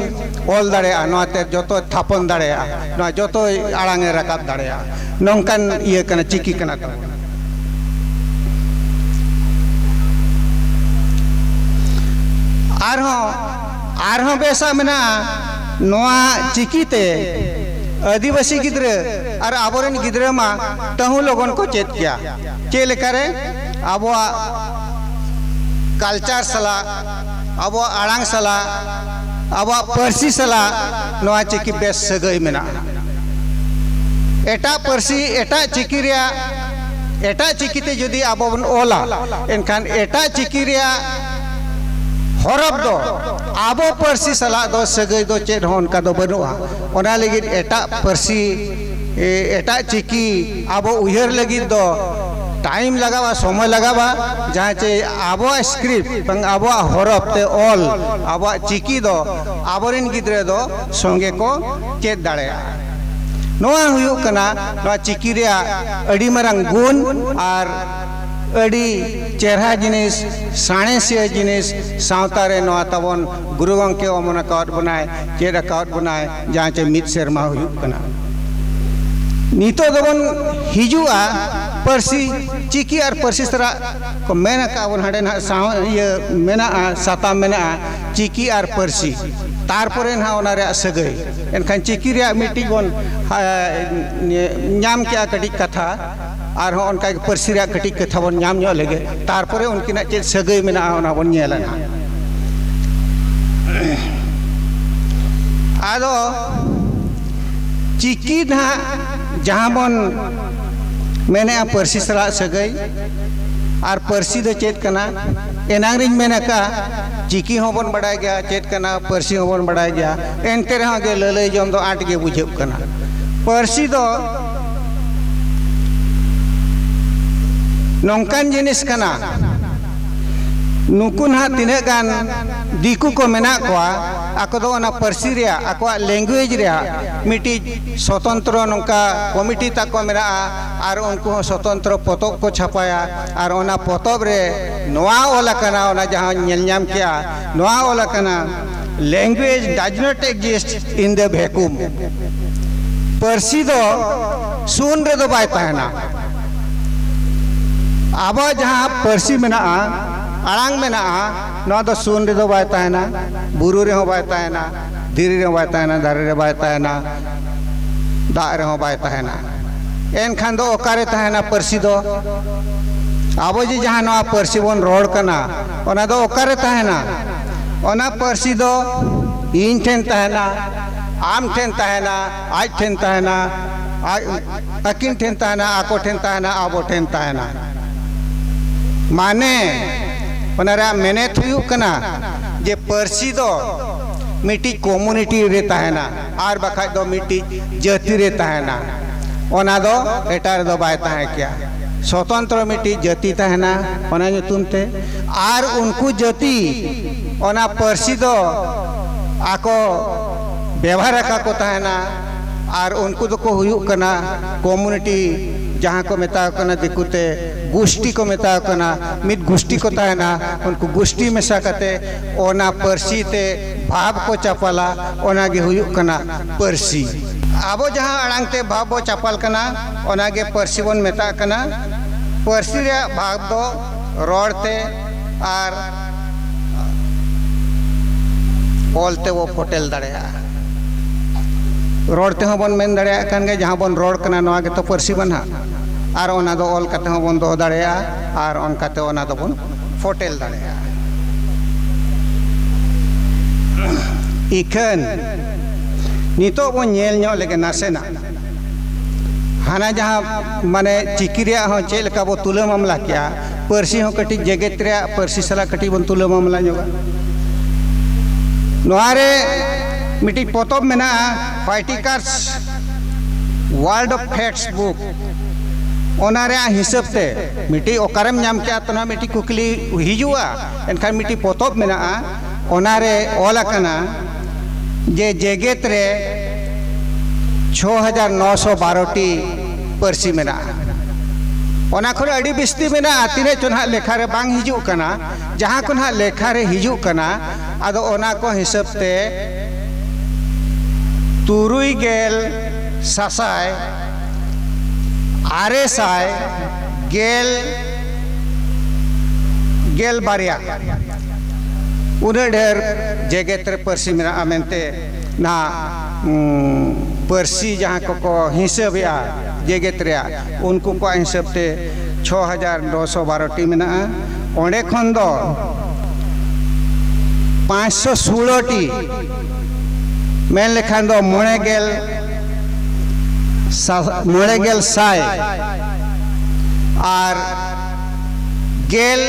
ᱚᱞ ᱫᱟᱲᱮᱭᱟᱜᱼᱟ, ᱱᱚᱣᱟ ᱛᱮ ᱡᱚᱛᱚ ᱛᱷᱟᱯᱚᱱ ᱫᱟᱲᱮᱭᱟᱜᱼᱟ, ᱱᱚᱣᱟ ᱡᱚᱛᱚ ᱟᱲᱟᱝ ᱮ ᱨᱟᱠᱟᱵ ᱫᱟᱲᱮᱭᱟᱜᱼᱟ᱾ ᱱᱚᱝᱠᱟᱱ ᱤᱭᱟᱹ ᱠᱟᱱᱟ, ᱪᱤᱠᱤ ᱠᱟᱱᱟ ᱛᱟᱵᱚᱱ᱾ ᱟᱨᱦᱚᱸ, ᱟᱨᱦᱚᱸ ᱵᱮᱥᱟᱜ ᱢᱮᱱᱟᱜᱼᱟ, ᱱᱚᱣᱟ ᱪᱤᱠᱤ ᱛᱮ ᱟᱹᱫᱤᱵᱟᱹᱥᱤ ᱜᱤᱫᱽᱨᱟᱹ ᱟᱨ ᱟᱵᱚᱨᱮᱱ ᱜᱤᱫᱽᱨᱟᱹ ᱢᱟ ᱛᱟᱹᱦᱩ ᱞᱚᱜᱚᱱ ᱠᱚ ᱪᱮᱫ ᱠᱮᱭᱟ᱾ ᱪᱮᱫ ᱞᱮᱠᱟᱨᱮ? ᱟᱵᱚᱣᱟᱜ ᱠᱟᱞᱪᱟᱨ ᱥᱟᱞᱟᱜ, ᱟᱵᱚᱣᱟᱜ ᱟᱲᱟᱝ ᱥᱟᱞᱟᱜ, ᱟᱵᱚᱣᱟᱜ ᱯᱟᱹᱨᱥᱤ ᱥᱟᱞᱟᱜ ᱱᱚᱣᱟ ᱪᱤᱠᱤ ᱵᱮᱥ ᱥᱟᱹᱜᱟᱹᱭ ᱢᱮᱱᱟᱜᱼᱟ᱾ ᱮᱴᱟᱜ ᱯᱟᱹᱨᱥᱤ, ᱮᱴᱟᱜ ᱪᱤᱠᱤ ᱨᱮᱭᱟᱜ ᱮᱴᱟᱜ ᱪᱤᱠᱤᱛᱮ ᱡᱩᱫᱤ ᱟᱵᱚ ᱵᱚᱱ ᱚᱞᱟ, ᱮᱱᱠᱷᱟᱱ ᱮᱴᱟᱜ ᱪᱤᱠᱤ ᱨᱮᱭᱟᱜ ᱦᱚᱨᱚᱯ ᱫᱚ ᱟᱵᱚ ᱯᱟᱹᱨᱥᱤ ᱥᱟᱞᱟᱜ ᱫᱚ ᱥᱟᱹᱜᱟᱹᱭ ᱫᱚ ᱪᱮᱫ ᱦᱚᱸ ᱚᱱᱠᱟ ᱫᱚ ᱵᱟᱹᱱᱩᱜᱼᱟ᱾ ᱚᱱᱟ ᱞᱟᱹᱜᱤᱫ ᱮᱴᱟᱜ ᱯᱟᱹᱨᱥᱤ, ᱮ, ᱮᱴᱟᱜ ᱪᱤᱠᱤ ᱟᱵᱚ ᱩᱭᱦᱟᱹᱨ ᱞᱟᱹᱜᱤᱫ ᱫᱚ ᱴᱟᱭᱤᱢ ᱞᱟᱜᱟᱜᱼᱟ, ᱥᱚᱢᱚᱭ ᱞᱟᱜᱟᱜᱼᱟ, ᱡᱟᱦᱟᱸ ᱪᱮ ᱟᱵᱚᱣᱟᱜ ᱥᱠᱨᱤᱯᱴ ᱵᱟᱝ ᱟᱵᱚᱣᱟᱜ ᱦᱚᱨᱚᱯ ᱛᱮ ᱚᱞ ᱟᱵᱚᱣᱟᱜ ᱪᱤᱠᱤ ᱫᱚ ᱟᱵᱚᱨᱮᱱ ᱜᱤᱫᱽᱨᱟᱹ ᱫᱚ ᱥᱚᱸᱜᱮ ᱠᱚ ᱪᱮᱫ ᱫᱟᱲᱮᱭᱟᱜᱼᱟ᱾ ᱱᱚᱣᱟ ᱦᱩᱭᱩᱜ ᱠᱟᱱᱟ ᱱᱚᱣᱟ ᱪᱤᱠᱤ ᱨᱮᱭᱟᱜ ᱟᱹᱰᱤ ᱢᱟᱨᱟᱝ ᱜᱩᱱ ᱟᱨ ᱟᱹᱰᱤ ᱪᱮᱦᱨᱟ ᱡᱤᱱᱤᱥ, ᱥᱟᱬᱮᱥᱤᱭᱟᱹ ᱡᱤᱱᱤᱥ, ᱥᱟᱶᱛᱟ ᱨᱮ ᱱᱚᱣᱟ ᱛᱟᱵᱚᱱ ᱜᱩᱨᱩ ᱜᱚᱢᱠᱮ ᱚᱢᱚᱱ ᱟᱠᱟᱣᱟᱫ ᱵᱚᱱᱟᱭ, ᱪᱮᱫ ᱟᱠᱟᱣᱟᱫ ᱵᱚᱱᱟᱭ, ᱡᱟᱦᱟᱸ ᱪᱮ ᱢᱤᱫ ᱥᱮᱨᱢᱟ ᱦᱩᱭᱩᱜ ᱠᱟᱱᱟ᱾ ᱱᱤᱛᱚᱜ ᱫᱚᱵᱚᱱ ᱦᱤᱡᱩᱜᱼᱟ ᱯᱟᱹᱨᱥᱤ, ᱪᱤᱠᱤ ᱟᱨ ᱯᱟᱹᱨᱥᱤ ᱥᱟᱞᱟᱜ ᱠᱚ ᱢᱮᱱ ᱟᱠᱟᱫ ᱵᱚᱱ ᱦᱟᱸᱰᱮ ᱱᱟᱦᱟᱜ ᱥᱟᱶ ᱤᱭᱟᱹ ᱢᱮᱱᱟᱜᱼᱟ, ᱥᱟᱛᱟᱢ ᱢᱮᱱᱟᱜᱼᱟ ᱪᱤᱠᱤ ᱟᱨ ᱯᱟᱹᱨᱥᱤ, ᱛᱟᱨᱯᱚᱨᱮ ᱱᱟᱦᱟᱜ ᱚᱱᱟ ᱨᱮᱭᱟᱜ ᱥᱟᱹᱜᱟᱹᱭ᱾ ᱮᱱᱠᱷᱟᱱ ᱪᱤᱠᱤ ᱨᱮᱭᱟᱜ ᱢᱤᱫᱴᱤᱡ ᱵᱚᱱ, ᱟ, ᱧᱟᱢ ᱠᱮᱜᱼᱟ ᱠᱟᱹᱴᱤᱡ ᱠᱟᱛᱷᱟ, ᱟᱨᱦᱚᱸ ᱚᱱᱠᱟ ᱜᱮ ᱯᱟᱹᱨᱥᱤ ᱨᱮᱭᱟᱜ ᱠᱟᱹᱴᱤᱡ ᱠᱟᱛᱷᱟ ᱵᱚᱱ ᱧᱟᱢ ᱧᱚᱜ ᱞᱮᱜᱮ, ᱛᱟᱨᱯᱚᱨᱮ ᱩᱱᱠᱤᱱᱟᱜ ᱪᱮᱫ ᱥᱟᱹᱜᱟᱹᱭ ᱢᱮᱱᱟᱜᱼᱟ ᱚᱱᱟ ᱵᱚᱱ ᱧᱮᱞᱟ ᱱᱟᱦᱟᱜ᱾ ᱟᱫᱚ ᱪᱤᱠᱤ ᱱᱟᱦᱟᱜ ᱡᱟᱦᱟᱸ ᱵᱚᱱ ᱢᱮᱱᱮᱜᱼᱟ ᱯᱟᱹᱨᱥᱤ ᱥᱟᱞᱟᱜ ᱥᱟᱹᱜᱟᱹᱭ, ᱟᱨ ᱯᱟᱹᱨᱥᱤ ᱫᱚ ᱪᱮᱫ ᱠᱟᱱᱟ? ᱮᱱᱟᱝ ᱨᱤᱧ ᱢᱮᱱ ᱟᱠᱟᱫ, ᱪᱤᱠᱤ ᱦᱚᱸᱵᱚᱱ ᱵᱟᱰᱟᱭ ᱜᱮᱭᱟ ᱪᱮᱫ ᱠᱟᱱᱟ, ᱯᱟᱹᱨᱥᱤ ᱦᱚᱸᱵᱚᱱ ᱵᱟᱰᱟᱭ ᱜᱮᱭᱟ, ᱮᱱᱛᱮ ᱨᱮᱦᱚᱸ ᱜᱮ ᱞᱟᱹᱞᱟᱹᱭ ᱡᱚᱝ ᱫᱚ ᱟᱸᱴ ᱜᱮ ᱵᱩᱡᱷᱟᱹᱜ ᱠᱟᱱᱟ᱾ ᱯᱟᱹᱨᱥᱤ ᱫᱚ ᱱᱚᱝᱠᱟᱱ ᱡᱤᱱᱤᱥ ᱠᱟᱱᱟ, ᱱᱩᱠᱩ ᱱᱟᱦᱟᱜ ᱛᱤᱱᱟᱹᱜ ᱜᱟᱱ ᱫᱤᱠᱩ ᱠᱚ ᱢᱮᱱᱟᱜ ᱠᱚᱣᱟ, ᱟᱠᱚ ᱫᱚ ᱚᱱᱟ ᱯᱟᱹᱨᱥᱤ ᱨᱮᱭᱟᱜ, ᱟᱠᱚᱣᱟᱜ ᱞᱮᱝᱜᱩᱭᱮᱡᱽ ᱨᱮᱭᱟᱜ ᱢᱤᱫᱴᱤᱡ ᱥᱚᱛᱚᱱᱛᱨᱚ ᱱᱚᱝᱠᱟ ᱠᱚᱢᱤᱴᱤ ᱛᱟᱠᱚ ᱢᱮᱱᱟᱜᱼᱟ, ᱟᱨ ᱩᱱᱠᱩ ᱦᱚᱸ ᱥᱚᱛᱚᱱᱛᱨᱚ ᱯᱚᱛᱚᱵ ᱠᱚ ᱪᱷᱟᱯᱟᱭᱟ, ᱟᱨ ᱚᱱᱟ ᱯᱚᱛᱚᱵ ᱨᱮ ᱱᱚᱣᱟ ᱚᱞ ᱟᱠᱟᱱᱟ, ᱚᱱᱟ ᱡᱟᱦᱟᱸ ᱧᱮᱞ ᱧᱟᱢ ᱠᱮᱜᱼᱟ, ᱱᱚᱣᱟ ᱚᱞ ᱟᱠᱟᱱᱟ, "Language does not exist in the vacuum." ᱯᱟᱹᱨᱥᱤ ᱫᱚ ᱥᱩᱱ ᱨᱮᱫᱚ ᱵᱟᱭ ᱛᱟᱦᱮᱱᱟ᱾ ᱟᱵᱚᱣᱟᱜ ᱡᱟᱦᱟᱸ ᱯᱟᱹᱨᱥᱤ ᱢᱮᱱᱟᱜᱼᱟ, ᱟᱲᱟᱝ ᱢᱮᱱᱟᱜᱼᱟ, ᱱᱚᱣᱟ ᱫᱚ ᱥᱩᱱ ᱨᱮᱫᱚ ᱵᱟᱭ ᱛᱟᱦᱮᱱᱟ, ᱵᱩᱨᱩ ᱨᱮᱦᱚᱸ ᱵᱟᱭ ᱛᱟᱦᱮᱱᱟ, ᱫᱷᱤᱨᱤ ᱨᱮᱦᱚᱸ ᱵᱟᱭ ᱛᱟᱦᱮᱱᱟ, ᱫᱟᱨᱮ ᱨᱮ ᱵᱟᱭ ᱛᱟᱦᱮᱱᱟ, ᱫᱟᱜ ᱨᱮᱦᱚᱸ ᱵᱟᱭ ᱛᱟᱦᱮᱱᱟ᱾ ᱮᱱᱠᱷᱟᱱ ᱫᱚ ᱚᱠᱟᱨᱮ ᱛᱟᱦᱮᱱᱟ ᱯᱟᱹᱨᱥᱤ ᱫᱚ? ᱟᱵᱚ ᱡᱮ ᱡᱟᱦᱟᱸ ᱱᱚᱣᱟ ᱯᱟᱹᱨᱥᱤ ᱵᱚᱱ ᱨᱚᱲ ᱠᱟᱱᱟ, ᱚᱱᱟ ᱫᱚ ᱚᱠᱟᱨᱮ ᱛᱟᱦᱮᱱᱟ? ᱚᱱᱟ ᱯᱟᱹᱨᱥᱤ ᱫᱚ ᱤᱧ ᱴᱷᱮᱱ ᱛᱟᱦᱮᱱᱟ, ᱟᱢ ᱴᱷᱮᱱ ᱛᱟᱦᱮᱱᱟ, ᱟᱡ ᱴᱷᱮᱱ ᱛᱟᱦᱮᱱᱟ, ᱟᱡ, ᱟᱹᱠᱤᱱ ᱴᱷᱮᱱ ᱛᱟᱦᱮᱱᱟ, ᱟᱠᱚ ᱴᱷᱮᱱ ᱛᱟᱦᱮᱱᱟ, ᱟᱵᱚ ᱴᱷᱮᱱ ᱛᱟᱦᱮᱱᱟ᱾ ᱢᱟᱱᱮ, ᱚᱱᱟ ᱨᱮᱭᱟᱜ ᱢᱮᱱᱮᱛ ᱦᱩᱭᱩᱜ ᱠᱟᱱᱟ ᱡᱮ ᱯᱟᱹᱨᱥᱤ ᱫᱚ ᱢᱤᱫᱴᱤᱡ ᱠᱚᱢᱩᱱᱤᱴᱤ ᱨᱮ ᱛᱟᱦᱮᱱᱟ, ᱟᱨ ᱵᱟᱠᱷᱟᱡ ᱫᱚ ᱢᱤᱫᱴᱤᱡ ᱡᱟᱹᱛᱤ ᱨᱮ ᱛᱟᱦᱮᱱᱟ᱾ ᱚᱱᱟ ᱫᱚ ᱮᱴᱟᱜ ᱨᱮᱫᱚ ᱵᱟᱭ ᱛᱟᱦᱮᱸ ᱠᱮᱭᱟ᱾ ᱥᱚᱛᱚᱱᱛᱨᱚ ᱢᱤᱫᱴᱤᱡ ᱡᱟᱹᱛᱤ ᱛᱟᱦᱮᱱᱟ ᱚᱱᱟ ᱧᱩᱛᱩᱢ ᱛᱮ, ᱟᱨ ᱩᱱᱠᱩ ᱡᱟᱹᱛᱤ ᱚᱱᱟ ᱯᱟᱹᱨᱥᱤ ᱫᱚ ᱟᱠᱚ ᱵᱮᱣᱦᱟᱨ ᱟᱠᱟ ᱠᱚ ᱛᱟᱦᱮᱱᱟ᱾ ᱟᱨ ᱩᱱᱠᱩ ᱫᱚᱠᱚ ᱦᱩᱭᱩᱜ ᱠᱟᱱᱟ ᱠᱚᱢᱩᱱᱤᱴᱤ, ᱡᱟᱦᱟᱸ ᱠᱚ ᱢᱮᱛᱟ ᱠᱚ ᱠᱟᱱᱟ ᱫᱤᱠᱩ ᱛᱮ ᱜᱩᱥᱴᱤ ᱠᱚ ᱢᱮᱛᱟ ᱠᱚ ᱠᱟᱱᱟ᱾ ᱢᱤᱫ ᱜᱩᱥᱴᱤ ᱠᱚ ᱛᱟᱦᱮᱱᱟ, ᱩᱱᱠᱩ ᱜᱩᱥᱴᱤ ᱢᱮᱥᱟ ᱠᱟᱛᱮ ᱚᱱᱟ ᱯᱟᱹᱨᱥᱤ ᱛᱮ ᱵᱷᱟᱵᱽ ᱠᱚ ᱪᱟᱯᱟᱞᱟ, ᱚᱱᱟ ᱜᱮ ᱦᱩᱭᱩᱜ ᱠᱟᱱᱟ ᱯᱟᱹᱨᱥᱤ᱾ ᱟᱵᱚ ᱡᱟᱦᱟᱸ ᱟᱲᱟᱝ ᱛᱮ ᱵᱷᱟᱵᱽ ᱵᱚ ᱪᱟᱯᱟᱞ ᱠᱟᱱᱟ, ᱚᱱᱟ ᱜᱮ ᱯᱟᱹᱨᱥᱤ ᱵᱚᱱ ᱢᱮᱛᱟᱜ ᱠᱟᱱᱟ᱾ ᱯᱟᱹᱨᱥᱤ ᱨᱮᱭᱟᱜ ᱵᱷᱟᱵᱽ ᱫᱚ ᱨᱚᱲ ᱛᱮ ᱟᱨ ᱚᱞ ᱛᱮᱵᱚ ᱯᱷᱚᱴᱮᱞ ᱫᱟᱲᱮᱭᱟᱜᱼᱟ᱾ ᱨᱚᱲ ᱛᱮᱦᱚᱸ ᱵᱚᱱ ᱢᱮᱱ ᱫᱟᱲᱮᱭᱟᱜ ᱠᱟᱱ ᱜᱮᱭᱟ, ᱡᱟᱦᱟᱸ ᱵᱚᱱ ᱨᱚᱲ ᱠᱟᱱᱟ ᱱᱚᱣᱟ ᱜᱮᱛᱚ ᱯᱟᱹᱨᱥᱤ ᱢᱟ ᱱᱟᱦᱟᱜ᱾ ᱟᱨ ᱚᱱᱟ ᱫᱚ ᱚᱞ ᱠᱟᱛᱮ ᱦᱚᱸ ᱵᱚᱱ ᱫᱚᱦᱚ ᱫᱟᱲᱮᱭᱟᱜᱼᱟ, ᱟᱨ ᱚᱱᱠᱟᱛᱮ ᱚᱱᱟ ᱫᱚᱵᱚᱱ ᱯᱷᱚᱴᱮᱞ ᱫᱟᱲᱮᱭᱟᱜᱼᱟ᱾ ᱤᱠᱷᱟᱹᱱ ᱱᱤᱛᱚᱜ ᱵᱚᱱ ᱧᱮᱞ ᱧᱚᱜ ᱞᱮᱜᱮ ᱱᱟᱥᱮᱱᱟᱜ, ᱦᱟᱱᱟ ᱡᱟᱦᱟᱸ ᱢᱟᱱᱮ ᱪᱤᱠᱤ ᱨᱮᱭᱟᱜ ᱦᱚᱸ ᱪᱮᱫ ᱞᱮᱠᱟ ᱵᱚ ᱛᱩᱞᱟᱹ ᱢᱟᱢᱞᱟ ᱠᱮᱜᱼᱟ, ᱯᱟᱹᱨᱥᱤ ᱦᱚᱸ ᱠᱟᱹᱴᱤᱡ ᱡᱮᱜᱮᱛ ᱨᱮᱭᱟᱜ ᱯᱟᱹᱨᱥᱤ ᱥᱟᱞᱟᱜ ᱠᱟᱹᱴᱤᱡ ᱵᱚᱱ ᱛᱩᱞᱟᱹ ᱢᱟᱢᱞᱟ ᱧᱚᱜᱟ᱾ ᱱᱚᱣᱟ ᱨᱮ ᱢᱤᱫᱴᱤᱡ ᱯᱚᱛᱚᱵ ᱢᱮᱱᱟᱜᱼᱟ, ᱯᱷᱟᱭᱴᱤᱠᱟᱨᱥ ᱣᱟᱨᱞᱰ ᱚᱯᱷ ᱯᱷᱮᱠᱴᱥ ᱵᱩᱠ᱾ ᱚᱱᱟ ᱨᱮᱭᱟᱜ ᱦᱤᱥᱟᱹᱵ ᱛᱮ ᱢᱤᱫᱴᱤᱡ ᱚᱠᱟᱨᱮᱢ ᱧᱟᱢ ᱠᱮᱜᱼᱟ, ᱛᱚ ᱱᱚᱣᱟ ᱢᱤᱫᱴᱤᱡ ᱠᱩᱠᱞᱤ ᱦᱤᱡᱩᱜᱼᱟ᱾ ᱮᱱᱠᱷᱟᱱ ᱢᱤᱫᱴᱤᱡ ᱯᱚᱛᱚᱵ ᱢᱮᱱᱟᱜᱼᱟ, ᱚᱱᱟᱨᱮ ᱚᱞ ᱟᱠᱟᱱᱟ ᱡᱮ ᱡᱮᱜᱮᱛ ᱨᱮ ᱪᱷᱚ ᱦᱟᱡᱟᱨ ᱱᱚᱥᱚ ᱵᱟᱨᱚ ᱴᱤ ᱯᱟᱹᱨᱥᱤ ᱢᱮᱱᱟᱜᱼᱟ᱾ ᱚᱱᱟ ᱠᱷᱚᱱ ᱟᱹᱰᱤ ᱵᱤᱥᱛᱤ ᱢᱮᱱᱟᱜᱼᱟ, ᱛᱤᱱᱟᱹᱜ ᱪᱚ ᱱᱟᱦᱟᱜ ᱞᱮᱠᱷᱟ ᱨᱮ ᱵᱟᱝ ᱦᱤᱡᱩᱜ ᱠᱟᱱᱟ᱾ ᱡᱟᱦᱟᱸ ᱠᱚ ᱱᱟᱦᱟᱜ ᱞᱮᱠᱷᱟ ᱨᱮ ᱦᱤᱡᱩᱜ ᱠᱟᱱᱟ, ᱟᱫᱚ ᱚᱱᱟ ᱠᱚ ᱦᱤᱥᱟᱹᱵ ᱛᱮ ᱛᱩᱨᱩᱭ ᱜᱮᱞ ᱥᱟᱥᱟᱭ ᱟᱨᱮ ᱥᱟᱭ ᱜᱮᱞ, ᱜᱮᱞ ᱵᱟᱨᱭᱟ, ᱩᱱᱟᱹᱜ ᱰᱷᱮᱨ ᱡᱮᱜᱮᱛ ᱨᱮ ᱯᱟᱹᱨᱥᱤ ᱢᱮᱱᱟᱜᱼᱟ ᱢᱮᱱᱛᱮ ᱱᱟᱦᱟᱜ, ᱩᱸ, ᱯᱟᱹᱨᱥᱤ ᱡᱟᱦᱟᱸ ᱠᱚᱠᱚ ᱦᱤᱥᱟᱹᱵᱮᱜᱼᱟ ᱡᱮᱜᱮᱛ ᱨᱮᱭᱟᱜ, ᱩᱱᱠᱩ ᱠᱚᱣᱟᱜ ᱦᱤᱥᱟᱹᱵ ᱛᱮ ᱪᱷᱚ ᱦᱟᱡᱟᱨ ᱱᱚᱥᱚ ᱵᱟᱨᱚ ᱴᱤ ᱢᱮᱱᱟᱜᱼᱟ᱾ ᱚᱸᱰᱮ ᱠᱷᱚᱱ ᱫᱚ ᱯᱟᱸᱪᱥᱚ ᱥᱳᱞᱳ ᱴᱤ, ᱢᱮᱱ ᱞᱮᱠᱷᱟᱱ ᱫᱚ ᱢᱚᱬᱮ ᱜᱮᱞ ᱥᱟ- ᱢᱚᱬᱮ ᱜᱮᱞ ᱥᱟᱭ ᱟᱨ ᱜᱮᱞ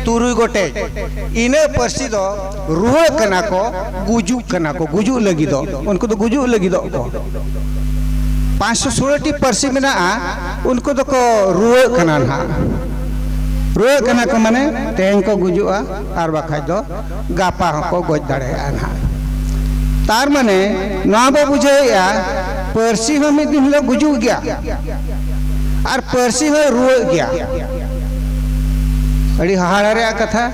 ᱛᱩᱨᱩᱭ ᱜᱚᱴᱮᱡ, ᱤᱱᱟᱹ ᱯᱟᱹᱨᱥᱤ ᱫᱚ ᱨᱩᱣᱟᱹᱜ ᱠᱟᱱᱟ ᱠᱚ, ᱜᱩᱡᱩᱜ ᱠᱟᱱᱟ ᱠᱚ, ᱜᱩᱡᱩᱜ ᱞᱟᱹᱜᱤᱫᱚᱜ, ᱩᱱᱠᱩ ᱫᱚ ᱜᱩᱡᱩᱜ ᱞᱟᱹᱜᱤᱫᱚᱜ ᱠᱚ᱾ ᱯᱟᱸᱪᱥᱚ ᱥᱳᱞᱳ ᱴᱤ ᱯᱟᱹᱨᱥᱤ ᱢᱮᱱᱟᱜᱼᱟ, ᱩᱱᱠᱩ ᱫᱚᱠᱚ ᱨᱩᱣᱟᱹᱜ ᱠᱟᱱᱟ ᱱᱟᱦᱟᱜ, ᱨᱩᱣᱟᱹᱜ ᱠᱟᱱᱟ ᱠᱚ, ᱢᱟᱱᱮ ᱛᱮᱦᱮᱧ ᱠᱚ ᱜᱩᱡᱩᱜᱼᱟ, ᱟᱨ ᱵᱟᱠᱷᱟᱡ ᱫᱚ ᱜᱟᱯᱟ ᱦᱚᱸᱠᱚ ᱜᱚᱡ ᱫᱟᱲᱮᱭᱟᱜᱼᱟ ᱱᱟᱦᱟᱜ᱾ ᱛᱟᱨ ᱢᱟᱱᱮ ᱱᱚᱣᱟ ᱵᱚ ᱵᱩᱡᱷᱟᱹᱣᱮᱫᱼᱟ, ᱯᱟᱹᱨᱥᱤ ᱦᱚᱸ ᱢᱤᱫ ᱫᱤᱱ ᱦᱤᱞᱳᱜ ᱜᱩᱡᱩᱜ ᱜᱮᱭᱟ, ᱟᱨ ᱯᱟᱹᱨᱥᱤ ᱦᱚᱸᱭ ᱨᱩᱣᱟᱹᱜ ᱜᱮᱭᱟ᱾ ᱟᱹᱰᱤ ᱦᱟᱦᱟᱲᱟ ᱨᱮᱭᱟᱜ ᱠᱟᱛᱷᱟ᱾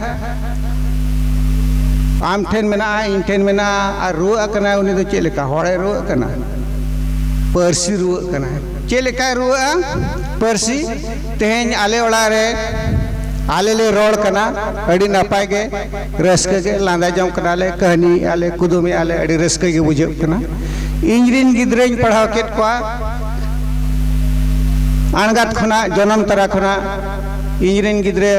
ᱟᱢ ᱴᱷᱮᱱ ᱢᱮᱱᱟᱜᱼᱟ, ᱤᱧ ᱴᱷᱮᱱ ᱢᱮᱱᱟᱜᱼᱟ, ᱟᱨ ᱨᱩᱣᱟᱹᱜ ᱠᱟᱱᱟᱭ, ᱩᱱᱤ ᱫᱚ ᱪᱮᱫ ᱞᱮᱠᱟ ᱦᱚᱲᱮ ᱨᱩᱣᱟᱹᱜ ᱠᱟᱱᱟ? ᱯᱟᱹᱨᱥᱤ ᱨᱩᱣᱟᱹᱜ ᱠᱟᱱᱟᱭ᱾ ᱪᱮᱫ ᱞᱮᱠᱟᱭ ᱨᱩᱣᱟᱹᱜᱼᱟ? ᱯᱟᱹᱨᱥᱤ᱾ ᱛᱮᱦᱮᱧ ᱟᱞᱮ ᱚᱲᱟᱜ ᱨᱮ ᱟᱞᱮ ᱞᱮ ᱨᱚᱲ ᱠᱟᱱᱟ, ᱟᱹᱰᱤ ᱱᱟᱯᱟᱭ ᱜᱮ, ᱨᱟᱹᱥᱠᱟᱹ ᱜᱮ, ᱞᱟᱸᱫᱟ ᱡᱚᱝ ᱠᱟᱱᱟᱞᱮ, ᱠᱟᱹᱦᱱᱤᱭᱮᱫᱼᱟ ᱞᱮ, ᱠᱩᱫᱩᱢᱮᱫᱼᱟ ᱞᱮ, ᱟᱹᱰᱤ ᱨᱟᱹᱥᱠᱟᱹ ᱜᱮ ᱵᱩᱡᱷᱟᱹᱜ ᱠᱟᱱᱟ᱾ ᱤᱧ ᱨᱮᱱ ᱜᱤᱫᱽᱨᱟᱹᱧ ᱯᱟᱲᱦᱟᱣ ᱠᱮᱫ ᱠᱚᱣᱟ, ᱟᱬᱜᱟᱛ ᱠᱷᱚᱱᱟᱜ, ᱡᱚᱱᱚᱢ ᱛᱚᱨᱟ ᱠᱷᱚᱱᱟᱜ ᱤᱧ ᱨᱮᱱ ᱜᱤᱫᱽᱨᱟᱹ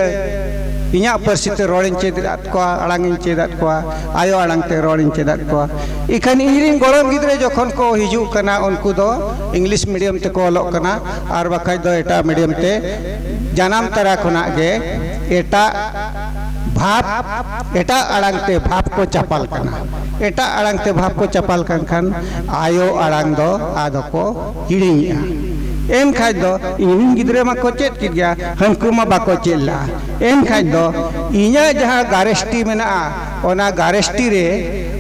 ᱤᱧᱟᱹᱜ ᱯᱟᱹᱨᱥᱤ ᱛᱮ ᱨᱚᱲᱤᱧ ᱪᱮᱫ ᱟᱫ ᱠᱚᱣᱟ, ᱟᱲᱟᱝ ᱤᱧ ᱪᱮᱫ ᱟᱫ ᱠᱚᱣᱟ, ᱟᱭᱳ ᱟᱲᱟᱝ ᱛᱮ ᱨᱚᱲᱤᱧ ᱪᱮᱫ ᱟᱫ ᱠᱚᱣᱟ᱾ ᱤᱠᱷᱟᱹᱱ ᱤᱧ ᱨᱮᱱ ᱜᱚᱲᱚᱢ ᱜᱤᱫᱽᱨᱟᱹ ᱡᱚᱠᱷᱚᱱ ᱠᱚ ᱦᱤᱡᱩᱜ ᱠᱟᱱᱟ, ᱩᱱᱠᱩ ᱫᱚ ᱤᱝᱞᱤᱥ ᱢᱤᱰᱤᱭᱟᱢ ᱛᱮᱠᱚ ᱚᱞᱚᱜ ᱠᱟᱱᱟ, ᱟᱨ ᱵᱟᱠᱷᱟᱡ ᱫᱚ ᱮᱴᱟᱜ ᱢᱤᱰᱤᱭᱟᱢ ᱛᱮ᱾ ᱡᱟᱱᱟᱢ ᱛᱚᱨᱟ ᱠᱷᱚᱱᱟᱜ ᱜᱮ ᱮᱴᱟᱜ ᱵᱷᱟᱵᱽ, ᱮᱴᱟᱜ ᱟᱲᱟᱝ ᱛᱮ ᱵᱷᱟᱵᱽ ᱠᱚ ᱪᱟᱯᱟᱞ ᱠᱟᱱᱟ᱾ ᱮᱴᱟᱜ ᱟᱲᱟᱝ ᱛᱮ ᱵᱷᱟᱵᱽ ᱠᱚ ᱪᱟᱯᱟᱞ ᱠᱟᱱ ᱠᱷᱟᱱ ᱟᱭᱳ ᱟᱲᱟᱝ ᱫᱚ ᱟᱫᱚ ᱠᱚ ᱦᱤᱲᱤᱧᱮᱜᱼᱟ᱾ ᱮᱱᱠᱷᱟᱡ ᱫᱚ ᱤᱧ ᱨᱮᱱ ᱜᱤᱫᱽᱨᱟᱹ ᱢᱟᱠᱚ ᱪᱮᱫ ᱠᱮᱫ ᱜᱮᱭᱟ, ᱦᱟᱹᱱᱠᱩ ᱢᱟ ᱵᱟᱠᱚ ᱪᱮᱫ ᱞᱮᱜᱼᱟ᱾ ᱮᱱᱠᱷᱟᱡ ᱫᱚ ᱤᱧᱟᱹᱜ ᱡᱟᱦᱟᱸ ᱜᱟᱨᱮᱥᱴᱤ ᱢᱮᱱᱟᱜᱼᱟ, ᱚᱱᱟ ᱜᱟᱨᱮᱥᱴᱤ ᱨᱮ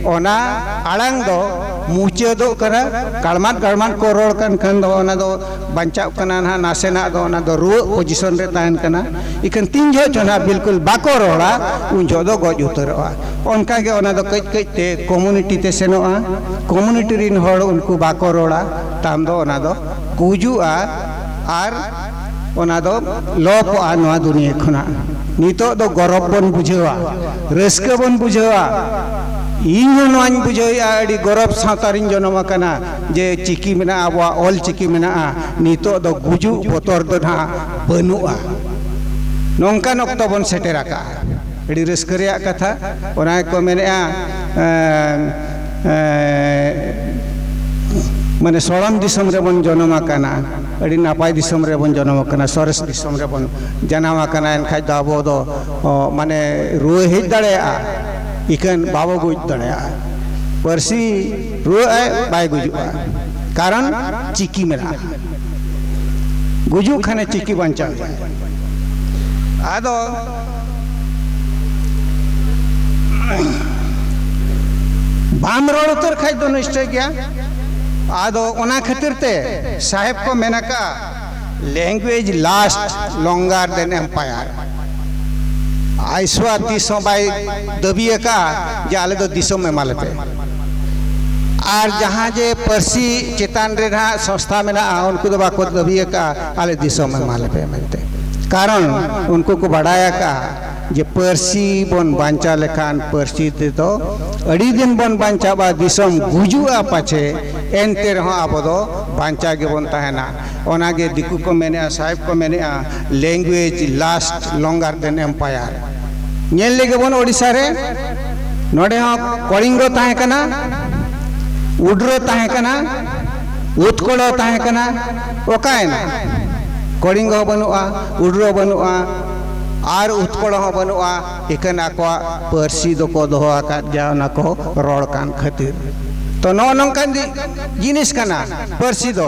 ᱚᱱᱟ ᱟᱲᱟᱝ ᱫᱚ ᱢᱩᱪᱟᱹᱫᱚᱜ ᱠᱟᱱᱟ᱾ ᱠᱟᱲᱢᱟᱱ ᱠᱟᱲᱢᱟᱱ ᱠᱚ ᱨᱚᱲ ᱠᱟᱱ ᱠᱷᱟᱱ ᱫᱚ ᱚᱱᱟ ᱫᱚ ᱵᱟᱧᱪᱟᱜ ᱠᱟᱱᱟ ᱱᱟᱦᱟᱜ, ᱱᱟᱥᱮᱱᱟᱜ ᱫᱚ ᱚᱱᱟ ᱫᱚ ᱨᱩᱣᱟᱹᱜ ᱯᱚᱡᱤᱥᱚᱱ ᱨᱮ ᱛᱟᱦᱮᱱ ᱠᱟᱱᱟ᱾ ᱤᱠᱷᱟᱹᱱ ᱛᱤᱱ ᱡᱚᱦᱚᱜ ᱪᱚ ᱱᱟᱦᱟᱜ ᱵᱤᱞᱠᱩᱞ ᱵᱟᱠᱚ ᱨᱚᱲᱟ, ᱩᱱ ᱡᱚᱦᱚᱜ ᱫᱚ ᱜᱚᱡ ᱩᱛᱟᱹᱨᱚᱜᱼᱟ᱾ ᱚᱱᱠᱟ ᱜᱮ ᱚᱱᱟ ᱫᱚ ᱠᱟᱹᱡ ᱠᱟᱹᱡ ᱛᱮ ᱠᱚᱢᱩᱱᱤᱴᱤ ᱛᱮ ᱥᱮᱱᱚᱜᱼᱟ᱾ ᱠᱚᱢᱩᱱᱤᱴᱤ ᱨᱤᱱ ᱦᱚᱲ ᱩᱱᱠᱩ ᱵᱟᱠᱚ ᱨᱚᱲᱟ, ᱛᱟᱢ ᱫᱚ ᱚᱱᱟ ᱫᱚ ᱜᱩᱡᱩᱜᱼᱟ ᱟᱨ ᱚᱱᱟ ᱫᱚ ᱞᱚᱯᱚᱜᱼᱟ ᱱᱚᱣᱟ ᱫᱩᱱᱤᱭᱟᱹ ᱠᱷᱚᱱᱟᱜ᱾ ᱱᱤᱛᱚᱜ ᱫᱚ ᱜᱚᱨᱚᱵᱽ ᱵᱚᱱ ᱵᱩᱡᱷᱟᱹᱣᱟ, ᱨᱟᱹᱥᱠᱟᱹ ᱵᱚᱱ ᱵᱩᱡᱷᱟᱹᱣᱟ᱾ ᱤᱧ ᱦᱚᱸ ᱱᱚᱣᱟᱧ ᱵᱩᱡᱷᱟᱹᱣᱮᱫᱼᱟ, ᱟᱹᱰᱤ ᱜᱚᱨᱚᱵᱽ ᱥᱟᱶᱛᱟ ᱨᱤᱧ ᱡᱚᱱᱚᱢ ᱟᱠᱟᱱᱟ ᱡᱮ ᱪᱤᱠᱤ ᱢᱮᱱᱟᱜᱼᱟ, ᱟᱵᱚᱣᱟᱜ ᱚᱞ ᱪᱤᱠᱤ ᱢᱮᱱᱟᱜᱼᱟ᱾ ᱱᱤᱛᱚᱜ ᱫᱚ ᱜᱩᱡᱩᱜ ᱵᱚᱛᱚᱨ ᱫᱚ ᱱᱟᱦᱟᱜ ᱵᱟᱹᱱᱩᱜᱼᱟ᱾ ᱱᱚᱝᱠᱟᱱ ᱚᱠᱛᱚ ᱵᱚᱱ ᱥᱮᱴᱮᱨ ᱟᱠᱟᱫᱼᱟ᱾ ᱟᱹᱰᱤ ᱨᱟᱹᱥᱠᱟᱹ ᱨᱮᱭᱟᱜ ᱠᱟᱛᱷᱟ᱾ ᱚᱱᱟ ᱜᱮᱠᱚ ᱢᱮᱱᱮᱫᱼᱟ, ᱮᱸ, ᱮᱸ, ᱢᱟᱱᱮ ᱥᱚᱲᱚᱢ ᱫᱤᱥᱚᱢ ᱨᱮᱵᱚᱱ ᱡᱚᱱᱚᱢ ᱟᱠᱟᱱᱟ, ᱟᱹᱰᱤ ᱱᱟᱯᱟᱭ ᱫᱤᱥᱚᱢ ᱨᱮᱵᱚᱱ ᱡᱚᱱᱚᱢ ᱟᱠᱟᱱᱟ, ᱥᱚᱨᱮᱥ ᱫᱤᱥᱚᱢ ᱨᱮᱵᱚᱱ ᱡᱟᱱᱟᱢ ᱟᱠᱟᱱᱟ, ᱮᱱᱠᱷᱟᱡ ᱫᱚ ᱟᱵᱚ ᱫᱚ ᱚ, ᱢᱟᱱᱮ ᱨᱩᱣᱟᱹ ᱦᱮᱡ ᱫᱟᱲᱮᱭᱟᱜᱼᱟ, ᱤᱠᱷᱟᱹᱱ ᱵᱟᱵᱚ ᱜᱩᱡ ᱫᱟᱲᱮᱭᱟᱜᱼᱟ᱾ ᱯᱟᱹᱨᱥᱤ ᱨᱩᱣᱟᱹᱜ ᱟᱭ, ᱵᱟᱭ ᱜᱩᱡᱩᱜᱼᱟ, ᱠᱟᱨᱚᱱ ᱪᱤᱠᱤ ᱢᱮᱱᱟᱜᱼᱟ᱾ ᱜᱩᱡᱩᱜ ᱠᱷᱟᱱᱮ ᱪᱤᱠᱤ ᱵᱟᱧᱪᱟᱣ ᱮᱭᱟ᱾ ᱟᱫᱚ ᱵᱟᱢ ᱨᱚᱲ ᱩᱛᱟᱹᱨ ᱠᱷᱟᱡ ᱫᱚ ᱱᱤᱥᱪᱚᱭ ᱜᱮᱭᱟ᱾ ᱟᱫᱚ ᱚᱱᱟ ᱠᱷᱟᱹᱛᱤᱨ ᱛᱮ ᱥᱟᱦᱮᱵᱽ ᱠᱚ ᱢᱮᱱ ᱟᱠᱟᱫᱼᱟ, "Language last longer than empire." ᱟᱭᱥᱣᱟᱨ ᱛᱤᱥ ᱦᱚᱸ ᱵᱟᱭ ᱫᱟᱹᱵᱤ ᱟᱠᱟᱫᱼᱟ ᱡᱮ ᱟᱞᱮ ᱫᱚ ᱫᱤᱥᱚᱢ ᱮᱢᱟ ᱞᱮᱯᱮ᱾ ᱟᱨ ᱡᱟᱦᱟᱸ ᱡᱮ ᱯᱟᱹᱨᱥᱤ ᱪᱮᱛᱟᱱ ᱨᱮ ᱱᱟᱦᱟᱜ ᱥᱚᱝᱥᱛᱷᱟ ᱢᱮᱱᱟᱜᱼᱟ, ᱩᱱᱠᱩ ᱫᱚ ᱵᱟᱠᱚ ᱫᱟᱹᱵᱤ ᱟᱠᱟᱫᱼᱟ ᱟᱞᱮ ᱫᱤᱥᱚᱢ ᱮᱢᱟ ᱞᱮᱯᱮ ᱢᱮᱱᱛᱮ᱾ ᱠᱟᱨᱚᱱ ᱩᱱᱠᱩ ᱠᱚ ᱵᱟᱰᱟᱭ ᱟᱠᱟᱫᱼᱟ ᱡᱮ ᱯᱟᱹᱨᱥᱤ ᱵᱚᱱ ᱵᱟᱧᱪᱟᱣ ᱞᱮᱠᱷᱟᱱ ᱯᱟᱹᱨᱥᱤ ᱛᱮᱫᱚ ᱟᱹᱰᱤ ᱫᱤᱱ ᱵᱚᱱ ᱵᱟᱧᱪᱟᱜᱼᱟ, ᱫᱤᱥᱚᱢ ᱜᱩᱡᱩᱜᱼᱟ ᱯᱟᱪᱷᱮ, ᱮᱱᱛᱮ ᱨᱮᱦᱚᱸ ᱟᱵᱚ ᱫᱚ ᱵᱟᱧᱪᱟᱣ ᱜᱮᱵᱚᱱ ᱛᱟᱦᱮᱱᱟ᱾ ᱚᱱᱟᱜᱮ ᱫᱤᱠᱩ ᱠᱚ ᱢᱮᱱᱮᱜᱼᱟ, ᱥᱟᱦᱮᱵᱽ ᱠᱚ ᱢᱮᱱᱮᱜᱼᱟ, "Language last longer than empire." ᱧᱮᱞ ᱞᱮᱜᱮ ᱵᱚᱱ ᱳᱰᱤᱥᱟ ᱨᱮ, ᱱᱚᱰᱮ ᱦᱚᱸ ᱠᱚᱲᱤᱝᱜᱚ ᱛᱟᱦᱮᱸ ᱠᱟᱱᱟ, ᱩᱰᱨᱚ ᱛᱟᱦᱮᱸ ᱠᱟᱱᱟ, ᱩᱛᱠᱚᱲᱚ ᱛᱟᱦᱮᱸ ᱠᱟᱱᱟ, ᱚᱠᱟᱭᱮᱱᱟ? ᱠᱚᱲᱤᱝᱜᱚ ᱦᱚᱸ ᱵᱟᱹᱱᱩᱜᱼᱟ, ᱩᱰᱨᱚ ᱵᱟᱹᱱᱩᱜᱼᱟ, ᱟᱨ ᱩᱛᱠᱚᱲᱚ ᱦᱚᱸ ᱵᱟᱹᱱᱩᱜᱼᱟ᱾ ᱤᱠᱷᱟᱹᱱ ᱟᱠᱚᱣᱟᱜ ᱯᱟᱹᱨᱥᱤ ᱫᱚᱠᱚ ᱫᱚᱦᱚ ᱟᱠᱟᱫ ᱜᱮᱭᱟ, ᱚᱱᱟ ᱠᱚ ᱨᱚᱲ ᱠᱟᱱ ᱠᱷᱟᱹᱛᱤᱨ᱾ ᱛᱚ ᱱᱚᱜᱼᱚ ᱱᱚᱝᱠᱟᱱ ᱡᱤ-, ᱡᱤᱱᱤᱥ ᱠᱟᱱᱟ ᱯᱟᱹᱨᱥᱤ ᱫᱚ᱾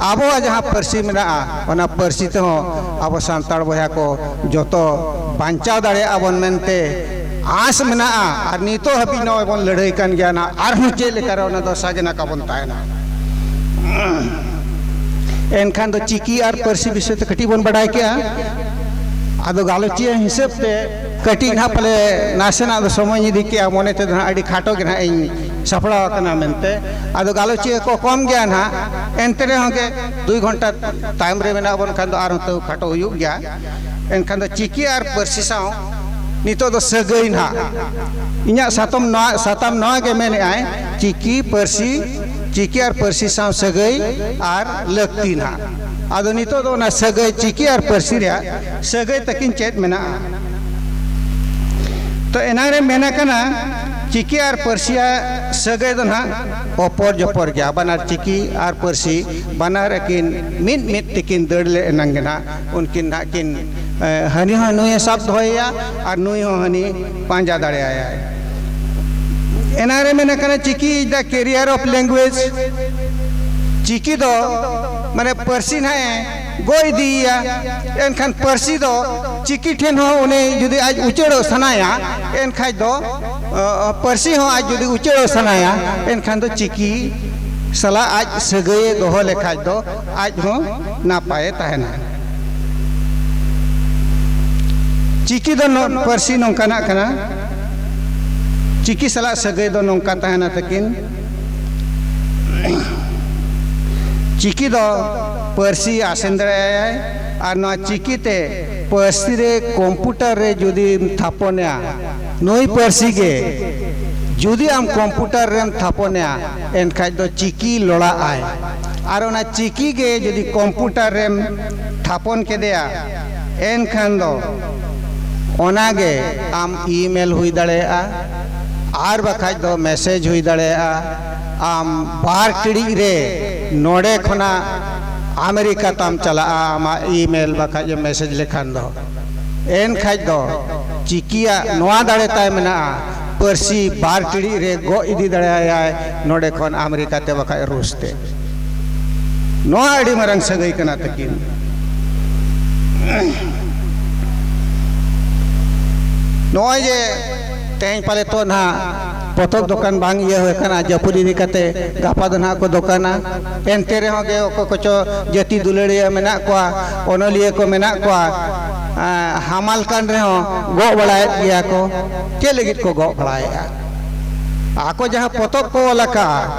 ᱟᱵᱚᱣᱟᱜ ᱡᱟᱦᱟᱸ ᱯᱟᱹᱨᱥᱤ ᱢᱮᱱᱟᱜᱼᱟ, ᱚᱱᱟ ᱯᱟᱹᱨᱥᱤ ᱛᱮᱦᱚᱸ ᱟᱵᱚ ᱥᱟᱱᱛᱟᱲ ᱵᱚᱭᱦᱟ ᱠᱚ ᱡᱚᱛᱚ ᱵᱟᱧᱪᱟᱣ ᱫᱟᱲᱮᱭᱟᱜᱼᱟ ᱵᱚᱱ ᱢᱮᱱᱛᱮ ᱟᱸᱥ ᱢᱮᱱᱟᱜᱼᱟ᱾ ᱟᱨ ᱱᱤᱛᱚᱜ ᱦᱟᱹᱵᱤᱡ ᱱᱚᱜᱼᱚᱭ ᱵᱚᱱ ᱞᱟᱹᱲᱦᱟᱹᱭ ᱠᱟᱱ ᱜᱮᱭᱟ ᱱᱟᱦᱟᱜ, ᱟᱨᱦᱚᱸ ᱪᱮᱫ ᱞᱮᱠᱟᱨᱮ ᱚᱱᱟ ᱫᱚ ᱥᱟᱜᱮᱱ ᱟᱠᱟ ᱵᱚᱱ ᱛᱟᱦᱮᱱᱟ᱾ ᱮᱱᱠᱷᱟᱱ ᱫᱚ ᱪᱤᱠᱤ ᱟᱨ ᱯᱟᱹᱨᱥᱤ ᱵᱤᱥᱚᱭ ᱛᱮ ᱠᱟᱹᱴᱤᱡ ᱵᱚᱱ ᱵᱟᱰᱟᱭ ᱠᱮᱜᱼᱟ᱾ ᱟᱫᱚ ᱜᱟᱞᱚᱪᱤᱭᱟᱹ ᱦᱤᱥᱟᱹᱵ ᱛᱮ ᱠᱟᱹᱴᱤᱡ ᱱᱟᱦᱟᱜ ᱯᱟᱞᱮ ᱱᱟᱥᱮᱱᱟᱜ ᱫᱚ ᱥᱚᱢᱚᱭ ᱤᱧ ᱤᱫᱤ ᱠᱮᱜᱼᱟ, ᱢᱚᱱᱮ ᱛᱮᱫᱚ ᱱᱟᱦᱟᱜ ᱟᱹᱰᱤ ᱠᱷᱟᱴᱚ ᱜᱮ ᱱᱟᱦᱟᱜ ᱤᱧ ᱥᱟᱯᱲᱟᱣ ᱟᱠᱟᱱᱟ ᱢᱮᱱᱛᱮ᱾ ᱟᱫᱚ ᱜᱟᱞᱚᱪᱤᱭᱟᱹ ᱠᱚ ᱠᱚᱢ ᱜᱮᱭᱟ ᱱᱟᱦᱟᱜ, ᱮᱱᱛᱮ ᱨᱮᱦᱚᱸ ᱜᱮ ᱫᱩᱭ ᱜᱷᱚᱱᱴᱟ ᱛᱟᱭᱚᱢ ᱨᱮ ᱢᱮᱱᱟᱜ ᱵᱚᱱ ᱠᱷᱟᱱ ᱫᱚ ᱟᱨᱦᱚᱸ ᱛᱟᱹᱣ ᱠᱷᱟᱴᱚ ᱦᱩᱭᱩᱜ ᱜᱮᱭᱟ᱾ ᱮᱱᱠᱷᱟᱱ ᱫᱚ ᱪᱤᱠᱤ ᱟᱨ ᱯᱟᱹᱨᱥᱤ ᱥᱟᱶ ᱱᱤᱛᱚᱜ ᱫᱚ ᱥᱟᱹᱜᱟᱹᱭ ᱱᱟᱦᱟᱜ, ᱤᱧᱟᱹᱜ ᱥᱟᱛᱟᱢ ᱱᱚᱣᱟ, ᱥᱟᱛᱟᱢ ᱱᱚᱣᱟ ᱜᱮ ᱢᱮᱱᱮᱜᱼᱟᱭ, ᱪᱤᱠᱤ ᱯᱟᱹᱨᱥᱤ, ᱪᱤᱠᱤ ᱟᱨ ᱯᱟᱹᱨᱥᱤ ᱥᱟᱶ ᱥᱟᱹᱜᱟᱹᱭ ᱟᱨ ᱞᱟᱹᱠᱛᱤ ᱱᱟᱦᱟᱜ᱾ ᱟᱫᱚ ᱱᱤᱛᱚᱜ ᱫᱚ ᱚᱱᱟ ᱥᱟᱹᱜᱟᱹᱭ, ᱪᱤᱠᱤ ᱟᱨ ᱯᱟᱹᱨᱥᱤ ᱨᱮᱭᱟᱜ ᱥᱟᱹᱜᱟᱹᱭ ᱛᱟᱹᱠᱤᱱ ᱪᱮᱫ ᱢᱮᱱᱟᱜᱼᱟ? ᱛᱚ ᱮᱱᱟᱝ ᱨᱮ ᱢᱮᱱ ᱟᱠᱟᱱᱟ, ᱪᱤᱠᱤ ᱟᱨ ᱯᱟᱹᱨᱥᱤᱭᱟᱜ ᱥᱟᱹᱜᱟᱹᱭ ᱫᱚ ᱱᱟᱦᱟᱜ ᱚᱯᱚᱨ ᱡᱚᱯᱚᱨ ᱜᱮᱭᱟ᱾ ᱵᱟᱱᱟᱨ ᱪᱤᱠᱤ ᱟᱨ ᱯᱟᱹᱨᱥᱤ ᱵᱟᱱᱟᱨ ᱟᱹᱠᱤᱱ ᱢᱤᱫ ᱢᱤᱫ ᱛᱮᱠᱤᱱ ᱫᱟᱹᱲ ᱞᱮ ᱮᱱᱟᱝ ᱜᱮ ᱱᱟᱦᱟᱜ ᱩᱱᱠᱤᱱ ᱱᱟᱦᱟᱜ ᱠᱤᱱ, ᱮ, ᱦᱟᱹᱱᱤ ᱦᱚᱸ ᱱᱩᱭᱮ ᱥᱟᱵ ᱫᱚᱦᱚᱭᱮᱭᱟ ᱟᱨ ᱱᱩᱭ ᱦᱚᱸ ᱦᱟᱹᱱᱤ ᱯᱟᱸᱡᱟ ᱫᱟᱲᱮᱭᱟᱭᱟᱭ᱾ ᱮᱱᱟᱨᱮ ᱢᱮᱱ ᱟᱠᱟᱱᱟ ᱪᱤᱠᱤ is the carrier of language᱾ ᱪᱤᱠᱤ ᱫᱚ ᱢᱟᱱᱮ ᱯᱟᱹᱨᱥᱤ ᱱᱟᱦᱟᱜ ᱮ ᱜᱚᱜ ᱤᱫᱤᱭᱮᱭᱟ᱾ ᱮᱱᱠᱷᱟᱱ ᱯᱟᱹᱨᱥᱤ ᱫᱚ ᱪᱤᱠᱤ ᱴᱷᱮᱱ ᱦᱚᱸ ᱩᱱᱤ ᱡᱩᱫᱤ ᱟᱡ ᱩᱪᱟᱹᱲᱚᱜ ᱥᱟᱱᱟᱭᱟ, ᱮᱱᱠᱷᱟᱡ ᱫᱚ, ᱚ, ᱯᱟᱹᱨᱥᱤ ᱦᱚᱸ ᱟᱡ ᱡᱩᱫᱤ ᱩᱪᱟᱹᱲᱚᱜ ᱥᱟᱱᱟᱭᱟ, ᱮᱱᱠᱷᱟᱱ ᱫᱚ ᱪᱤᱠᱤ ᱥᱟᱞᱟᱜ ᱟᱡ ᱥᱟᱹᱜᱟᱹᱭᱮ ᱫᱚᱦᱚ ᱞᱮᱠᱷᱟᱡ ᱫᱚ ᱟᱡ ᱦᱚᱸ ᱱᱟᱯᱟᱭᱮ ᱛᱟᱦᱮᱱᱟ᱾ ᱪᱤᱠᱤ ᱫᱚ ᱱᱚ-, ᱯᱟᱹᱨᱥᱤ ᱱᱚᱝᱠᱟᱱᱟᱜ ᱠᱟᱱᱟ, ᱪᱤᱠᱤ ᱥᱟᱞᱟᱜ ᱥᱟᱹᱜᱟᱹᱭ ᱫᱚ ᱱᱚᱝᱠᱟ ᱛᱟᱦᱮᱱᱟ ᱛᱟᱹᱠᱤᱱ, ᱪᱤᱠᱤ ᱫᱚ ᱯᱟᱹᱨᱥᱤ ᱟᱥᱮᱱ ᱫᱟᱲᱮᱭᱟᱭᱟᱭ, ᱟᱨ ᱱᱚᱣᱟ ᱪᱤᱠᱤ ᱛᱮ ᱯᱟᱹᱨᱥᱤ ᱨᱮ ᱠᱚᱢᱯᱩᱴᱟᱨ ᱨᱮ ᱡᱩᱫᱤᱢ ᱛᱷᱟᱯᱚᱱᱟ, ᱱᱩᱭ ᱯᱟᱹᱨᱥᱤ ᱜᱮ ᱡᱩᱫᱤ ᱟᱢ ᱠᱚᱢᱯᱩᱴᱟᱨ ᱨᱮᱢ ᱛᱷᱟᱯᱚᱱᱟ, ᱮᱱᱠᱷᱟᱡ ᱫᱚ ᱪᱤᱠᱤ ᱞᱚᱲᱟᱜ ᱟᱭ᱾ ᱟᱨ ᱚᱱᱟ ᱪᱤᱠᱤ ᱜᱮ ᱡᱩᱫᱤ ᱠᱚᱢᱯᱩᱴᱟᱨ ᱨᱮᱢ ᱛᱷᱟᱯᱚᱱ ᱠᱮᱫᱮᱭᱟ, ᱮᱱᱠᱷᱟᱱ ᱫᱚ ᱚᱱᱟ ᱜᱮ ᱟᱢ email ᱦᱩᱭ ᱫᱟᱲᱮᱭᱟᱜᱼᱟ, ᱟᱨ ᱵᱟᱠᱷᱟᱡ ᱫᱚ message ᱦᱩᱭ ᱫᱟᱲᱮᱭᱟᱜᱼᱟ᱾ ᱟᱢ ᱵᱟᱨ ᱴᱤᱲᱤᱡ ᱨᱮ ᱱᱚᱰᱮ ᱠᱷᱚᱱᱟᱜ ᱟᱢᱮᱨᱤᱠᱟ ᱛᱟᱢ ᱪᱟᱞᱟᱜᱼᱟ, ᱟᱢᱟᱜ email ᱵᱟᱠᱷᱟᱡ ᱮ message ᱞᱮᱠᱷᱟᱱ ᱫᱚ᱾ ᱮᱱᱠᱷᱟᱡ ᱫᱚ ᱪᱤᱠᱤᱭᱟᱜ ᱱᱚᱣᱟ ᱫᱟᱲᱮ ᱛᱟᱭ ᱢᱮᱱᱟᱜᱼᱟ, ᱯᱟᱹᱨᱥᱤ ᱵᱟᱨ ᱴᱤᱲᱤᱡ ᱨᱮ ᱜᱚᱜ ᱤᱫᱤ ᱫᱟᱲᱮᱭᱟᱭᱟᱭ ᱱᱚᱰᱮ ᱠᱷᱚᱱ ᱟᱢᱮᱨᱤᱠᱟ ᱛᱮ ᱵᱟᱠᱷᱟᱡ ᱨᱩᱥ ᱛᱮ᱾ ᱱᱚᱣᱟ ᱟᱹᱰᱤ ᱢᱟᱨᱟᱝ ᱥᱟᱹᱜᱟᱹᱭ ᱠᱟᱱᱟ ᱛᱟᱹᱠᱤᱱ᱾ ᱱᱚᱜᱼᱚᱭ ᱡᱮ ᱛᱮᱦᱮᱧ ᱯᱟᱞᱮ ᱛᱚ ᱱᱟᱦᱟᱜ ᱯᱚᱛᱚᱵ ᱫᱚᱠᱟᱱ ᱵᱟᱝ ᱤᱭᱟᱹ ᱦᱩᱭ ᱟᱠᱟᱱᱟ, ᱡᱟᱹᱯᱩᱫ ᱤᱫᱤ ᱠᱟᱛᱮ ᱜᱟᱯᱟ ᱫᱚ ᱱᱟᱦᱟᱜ ᱠᱚ ᱫᱚᱠᱟᱱᱟ᱾ ᱮᱱᱛᱮ ᱨᱮᱦᱚᱸ ᱜᱮ ᱚᱠᱚᱭ ᱠᱚᱪᱚ ᱡᱟᱹᱛᱤ ᱫᱩᱞᱟᱹᱲᱤᱭᱟᱹ ᱢᱮᱱᱟᱜ ᱠᱚᱣᱟ, ᱚᱱᱚᱞᱤᱭᱟᱹ ᱠᱚ ᱢᱮᱱᱟᱜ ᱠᱚᱣᱟ, ᱟ, ᱦᱟᱢᱟᱞ ᱠᱟᱱ ᱨᱮᱦᱚᱸ ᱜᱚᱜ ᱵᱟᱲᱟᱭᱮᱫ ᱜᱮᱭᱟ ᱠᱚ᱾ ᱪᱮᱫ ᱞᱟᱹᱜᱤᱫ ᱠᱚ ᱜᱚᱜ ᱵᱟᱲᱟᱭᱮᱫᱼᱟ? ᱟᱠᱚ ᱡᱟᱦᱟᱸ ᱯᱚᱛᱚᱵ ᱠᱚ ᱚᱞ ᱟᱠᱟᱫᱼᱟ,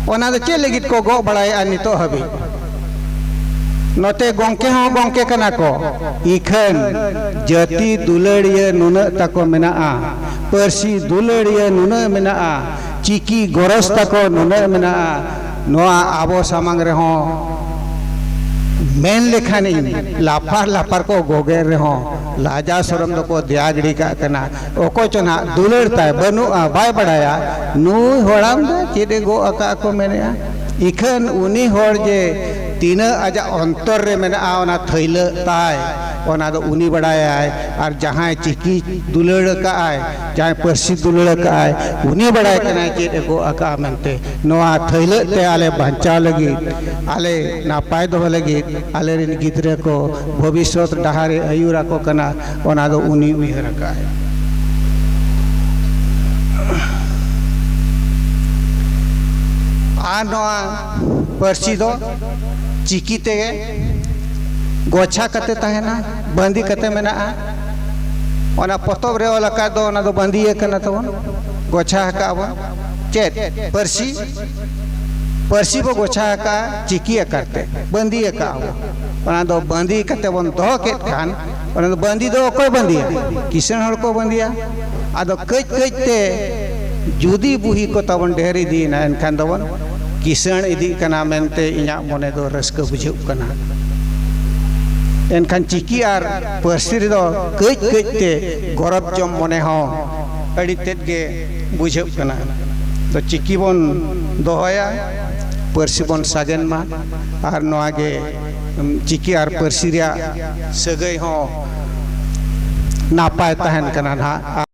ᱚᱱᱟ ᱫᱚ ᱪᱮᱫ ᱞᱟᱹᱜᱤᱫ ᱠᱚ ᱜᱚᱜ ᱵᱟᱲᱟᱭᱮᱫᱼᱟ ᱱᱤᱛᱚᱜ ᱦᱟᱹᱵᱤᱡ? ᱱᱚᱛᱮ ᱜᱚᱢᱠᱮ ᱦᱚᱸ ᱜᱚᱢᱠᱮ ᱠᱟᱱᱟ ᱠᱚ, ᱤᱠᱷᱟᱹᱱ ᱡᱟᱹᱛᱤ ᱫᱩᱞᱟᱹᱲᱤᱭᱟᱹ ᱱᱩᱱᱟᱹᱜ ᱛᱟᱠᱚ ᱢᱮᱱᱟᱜᱼᱟ, ᱯᱟᱹᱨᱥᱤ ᱫᱩᱞᱟᱹᱲᱤᱭᱟᱹ ᱱᱩᱱᱟᱹᱜ ᱢᱮᱱᱟᱜᱼᱟ, ᱪᱤᱠᱤ ᱜᱚᱨᱚᱡᱽ ᱛᱟᱠᱚ ᱱᱩᱱᱟᱹᱜ ᱢᱮᱱᱟᱜᱼᱟ᱾ ᱱᱚᱣᱟ ᱟᱵᱚ ᱥᱟᱢᱟᱝ ᱨᱮᱦᱚᱸ ᱢᱮᱱ ᱞᱮᱠᱷᱟᱱᱤᱧ ᱞᱟᱯᱷᱟᱨ ᱞᱟᱯᱷᱟᱨ ᱠᱚ ᱜᱚᱜᱮᱨ ᱨᱮᱦᱚᱸ, ᱞᱟᱡᱟ ᱥᱚᱨᱚᱢ ᱫᱚᱠᱚ ᱫᱮᱭᱟ ᱜᱤᱰᱤ ᱠᱟᱜ ᱠᱟᱱᱟ᱾ ᱚᱠᱚᱭ ᱪᱚ ᱱᱟᱦᱟᱜ ᱫᱩᱞᱟᱹᱲ ᱛᱟᱭ ᱵᱟᱹᱱᱩᱜᱼᱟ, ᱵᱟᱭ ᱵᱟᱲᱟᱭᱟ, ᱱᱩᱭ ᱦᱚᱲᱟᱢ ᱫᱚ ᱪᱮᱫ ᱮ ᱜᱚᱜ ᱟᱠᱟᱫ ᱠᱚ ᱢᱮᱱᱮᱜᱼᱟ᱾ ᱤᱠᱷᱟᱹᱱ ᱩᱱᱤ ᱦᱚᱲ ᱡᱮ ᱛᱤᱱᱟᱹᱜ ᱟᱡᱟᱜ ᱚᱱᱛᱚᱨ ᱨᱮ ᱢᱮᱱᱟᱜᱼᱟ, ᱚᱱᱟ ᱛᱷᱟᱹᱭᱞᱟᱹᱜ ᱛᱟᱭ, ᱚᱱᱟ ᱫᱚ ᱩᱱᱤ ᱵᱟᱲᱟᱭᱟᱭ᱾ ᱟᱨ ᱡᱟᱦᱟᱸᱭ ᱪᱤᱠᱤ ᱫᱩᱞᱟᱹᱲ ᱟᱠᱟᱫᱼᱟᱭ, ᱡᱟᱦᱟᱸᱭ ᱯᱟᱹᱨᱥᱤ ᱫᱩᱞᱟᱹᱲ ᱟᱠᱟᱫᱼᱟᱭ, ᱩᱱᱤ ᱵᱟᱲᱟᱭ ᱠᱟᱱᱟᱭ ᱪᱮᱫ ᱮ ᱜᱚᱜ ᱟᱠᱟᱫᱼᱟ ᱢᱮᱱᱛᱮ᱾ ᱱᱚᱣᱟ ᱛᱷᱟᱹᱭᱞᱟᱹᱜ ᱛᱮ ᱟᱞᱮ ᱵᱟᱧᱪᱟᱣ ᱞᱟᱹᱜᱤᱫ, ᱟᱞᱮ ᱱᱟᱯᱟᱭ ᱫᱚᱦᱚ ᱞᱟᱹᱜᱤᱫ, ᱟᱞᱮᱨᱮᱱ ᱜᱤᱫᱽᱨᱟᱹ ᱠᱚ ᱵᱷᱚᱵᱤᱥᱥᱚᱛ ᱰᱟᱦᱟᱨᱮ ᱟᱹᱭᱩᱨ ᱟᱠᱚ ᱠᱟᱱᱟ, ᱚᱱᱟ ᱫᱚ ᱩᱱᱤ ᱩᱭᱦᱟᱹᱨ ᱟᱠᱟᱫᱼᱟᱭ᱾ ᱟᱨ ᱱᱚᱣᱟ ᱯᱟᱹᱨᱥᱤ ᱫᱚ ᱪᱤᱠᱤ ᱛᱮᱜᱮ ᱜᱚᱪᱷᱟ ᱠᱟᱛᱮ ᱛᱟᱦᱮᱱᱟ, ᱵᱟᱸᱫᱤ ᱠᱟᱛᱮ ᱢᱮᱱᱟᱜᱼᱟ᱾ ᱚᱱᱟ ᱯᱚᱛᱚᱵ ᱨᱮ ᱚᱞ ᱟᱠᱟᱫ ᱫᱚ, ᱚᱱᱟ ᱫᱚ ᱵᱟᱸᱫᱤ ᱟᱠᱟᱱᱟ ᱛᱟᱵᱚᱱ, ᱜᱚᱪᱷᱟ ᱟᱠᱟᱫ ᱵᱚᱱ᱾ ᱪᱮᱫ? ᱯᱟᱹᱨᱥᱤ᱾ ᱯᱟᱹᱨᱥᱤ ᱵᱚ ᱜᱚᱪᱷᱟ ᱟᱠᱟᱫᱼᱟ ᱪᱤᱠᱤ ᱟᱠᱟᱨ ᱛᱮ, ᱵᱟᱸᱫᱤ ᱟᱠᱟᱫ ᱵᱚ᱾ ᱚᱱᱟ ᱫᱚ ᱵᱟᱸᱫᱤ ᱠᱟᱛᱮ ᱵᱚᱱ ᱫᱚᱦᱚ ᱠᱮᱫ ᱠᱷᱟᱱ, ᱚᱱᱟ ᱫᱚ ᱵᱟᱸᱫᱤ ᱫᱚ ᱚᱠᱚᱭ ᱵᱟᱸᱫᱤᱭᱟ? ᱠᱤᱥᱟᱹᱬ ᱦᱚᱲ ᱠᱚ ᱵᱟᱸᱫᱤᱭᱟ᱾ ᱟᱫᱚ ᱠᱟᱹᱡ ᱠᱟᱹᱡ ᱛᱮ ᱡᱩᱫᱤ ᱵᱩᱦᱤ ᱠᱚ ᱛᱟᱵᱚᱱ ᱰᱷᱮᱨ ᱤᱫᱤᱭᱮᱱᱟ, ᱮᱱᱠᱷᱟᱱ ᱫᱚᱵᱚᱱ ᱠᱤᱥᱟᱹᱬ ᱤᱫᱤᱜ ᱠᱟᱱᱟ ᱢᱮᱱᱛᱮ ᱤᱧᱟᱹᱜ ᱢᱚᱱᱮ ᱫᱚ ᱨᱟᱹᱥᱠᱟᱹ ᱵᱩᱡᱷᱟᱹᱜ ᱠᱟᱱᱟ᱾ ᱮᱱᱠᱷᱟᱱ ᱪᱤᱠᱤ ᱟᱨ ᱯᱟᱹᱨᱥᱤ ᱨᱮᱫᱚ ᱠᱟᱹᱡ ᱠᱟᱹᱡ ᱛᱮ ᱜᱚᱨᱚᱵᱽ ᱡᱚᱝ ᱢᱚᱱᱮ ᱦᱚᱸ ᱟᱹᱰᱤ ᱛᱮᱫ ᱜᱮ ᱵᱩᱡᱷᱟᱹᱜ ᱠᱟᱱᱟ᱾ ᱛᱚ ᱪᱤᱠᱤ ᱵᱚᱱ ᱫᱚᱦᱚᱭᱟ, ᱯᱟᱹᱨᱥᱤ ᱵᱚᱱ ᱥᱟᱜᱮᱱ ᱢᱟ, ᱟᱨ ᱱᱚᱣᱟ ᱜᱮ, ᱩᱢ, ᱪᱤᱠᱤ ᱟᱨ ᱯᱟᱹᱨᱥᱤ ᱨᱮᱭᱟᱜ ᱥᱟᱹᱜᱟᱹᱭ ᱦᱚᱸ ᱱᱟᱯᱟᱭ ᱛᱟᱦᱮᱱ ᱠᱟᱱᱟ ᱱᱟᱦᱟᱜ᱾